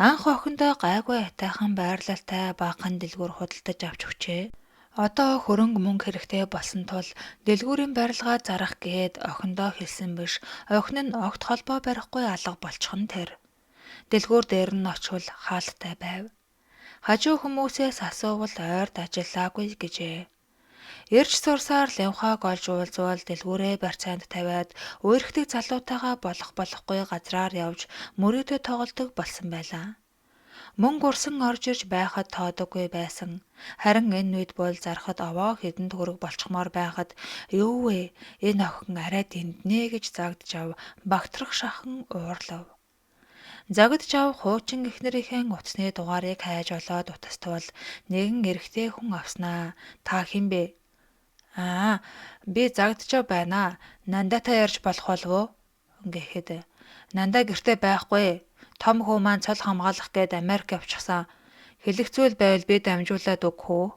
Анх охиндоо гайгүй атайхан байрлалтай багахан дэлгүүр худалдаж авч өгчээ. Одоо хөрөнгө мөнгө хэрэгтэй болсон тул дэлгүүрийн барилгаа зарах гээд охиндоо хэлсэн биш. Охин нь огт холбоо барихгүй алга болчих нь тэр. Дэлгүүр дээр нь очвол хаалттай байв. Хажуу хүмүүсээс асуувал ойрд ажиллаагүй гэжээ. Ирж сурсаар Линхуаг олж уулзвал дэлгүүрээ барьцаанд тавиад үерхдэг залуутайгаа болох болохгүй газраар явж мөрөөдөө тоглодог болсон байлаа. Мөнгө урсан орж ирж байхад тоодоггүй байсан. Харин энэ үед бол зархад овоо хэдэн төгрөг болчихмоор байхад юу вэ? Энэ охин арай дэнднэ гэж загад жав багтрах шахан уурлав. Загад жав хуучин эхнэрийнхээ утасны дугаарыг хайж олоод утаствал нэгэн эрэгтэй хүн авснаа. Та хэн бэ? Аа, би загад жав байна. Нандаатай ярьж болох болов уу? Гэхэд Нандаа гэртээ байхгүй. Том хүү маань цол хамгаалах гээд Америк явчихсан. Хэлэх зүйл байвал би дамжуулаад өгөх үү?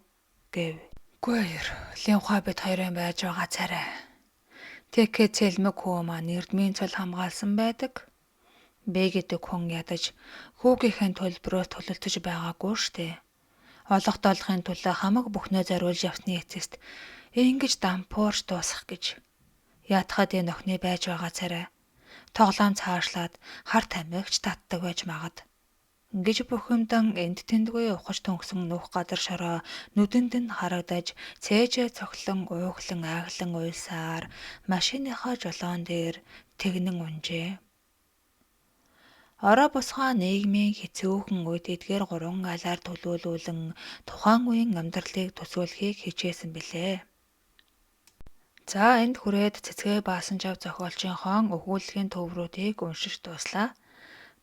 Гэв. Үгүй ээ, Линхуа бид хоёрын байж байгаа царай. Тэкэ цэлмэг хүү маань эрдмийн цол хамгаалсан байдаг. Бэ гэдэг хүн ядаж хүүгийнхээ төлбөрөөр төлөлтөж байгаагүй штэ. Олох долохын төлөө хамаг бүхнээ зориулж явсны эцэст ингэж дампуурч дуусах гэж. Ятхад энэ охины байж байгаа царай. Тоглоом цаашлаад хар тамхич татдаг байж магад. Ингэж бухимдан энд тэндгүй ухаж түнхсэн нүх газар шороо нүдэнд нь харагдаж цээжээ цохилон ууглан ааглан уйлсаар машиныхаа жолоон дээр тэгнэн унжээ. Орой босгоо нийгмийн хэцүүхэн үед эдгээр гурван айлаар төлөөлүүлэн тухайн үеийн амьдралыг төсөөлөхийг хичээсэн билээ. За энд хүрээд Цэцгээ Баасанжав зохиолчийн өгүүллийн төврүүдийг уншиж дууслаа.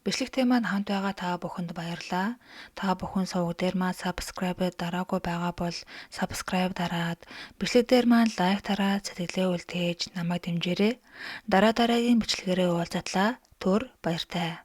Бичлэгтэй маань хамт байгаа та бүхэнд баярлалаа. Та бүхэн суваг дээр маань subscribe дараагүй байгаа бол subscribe дараад бичлэг дээр маань лайк дараад сэтгэлээ үлдээж намайг дэмжээрэй. Дараа дараагийн бичлэгээрээ уулзатлаа. Түр баяртай.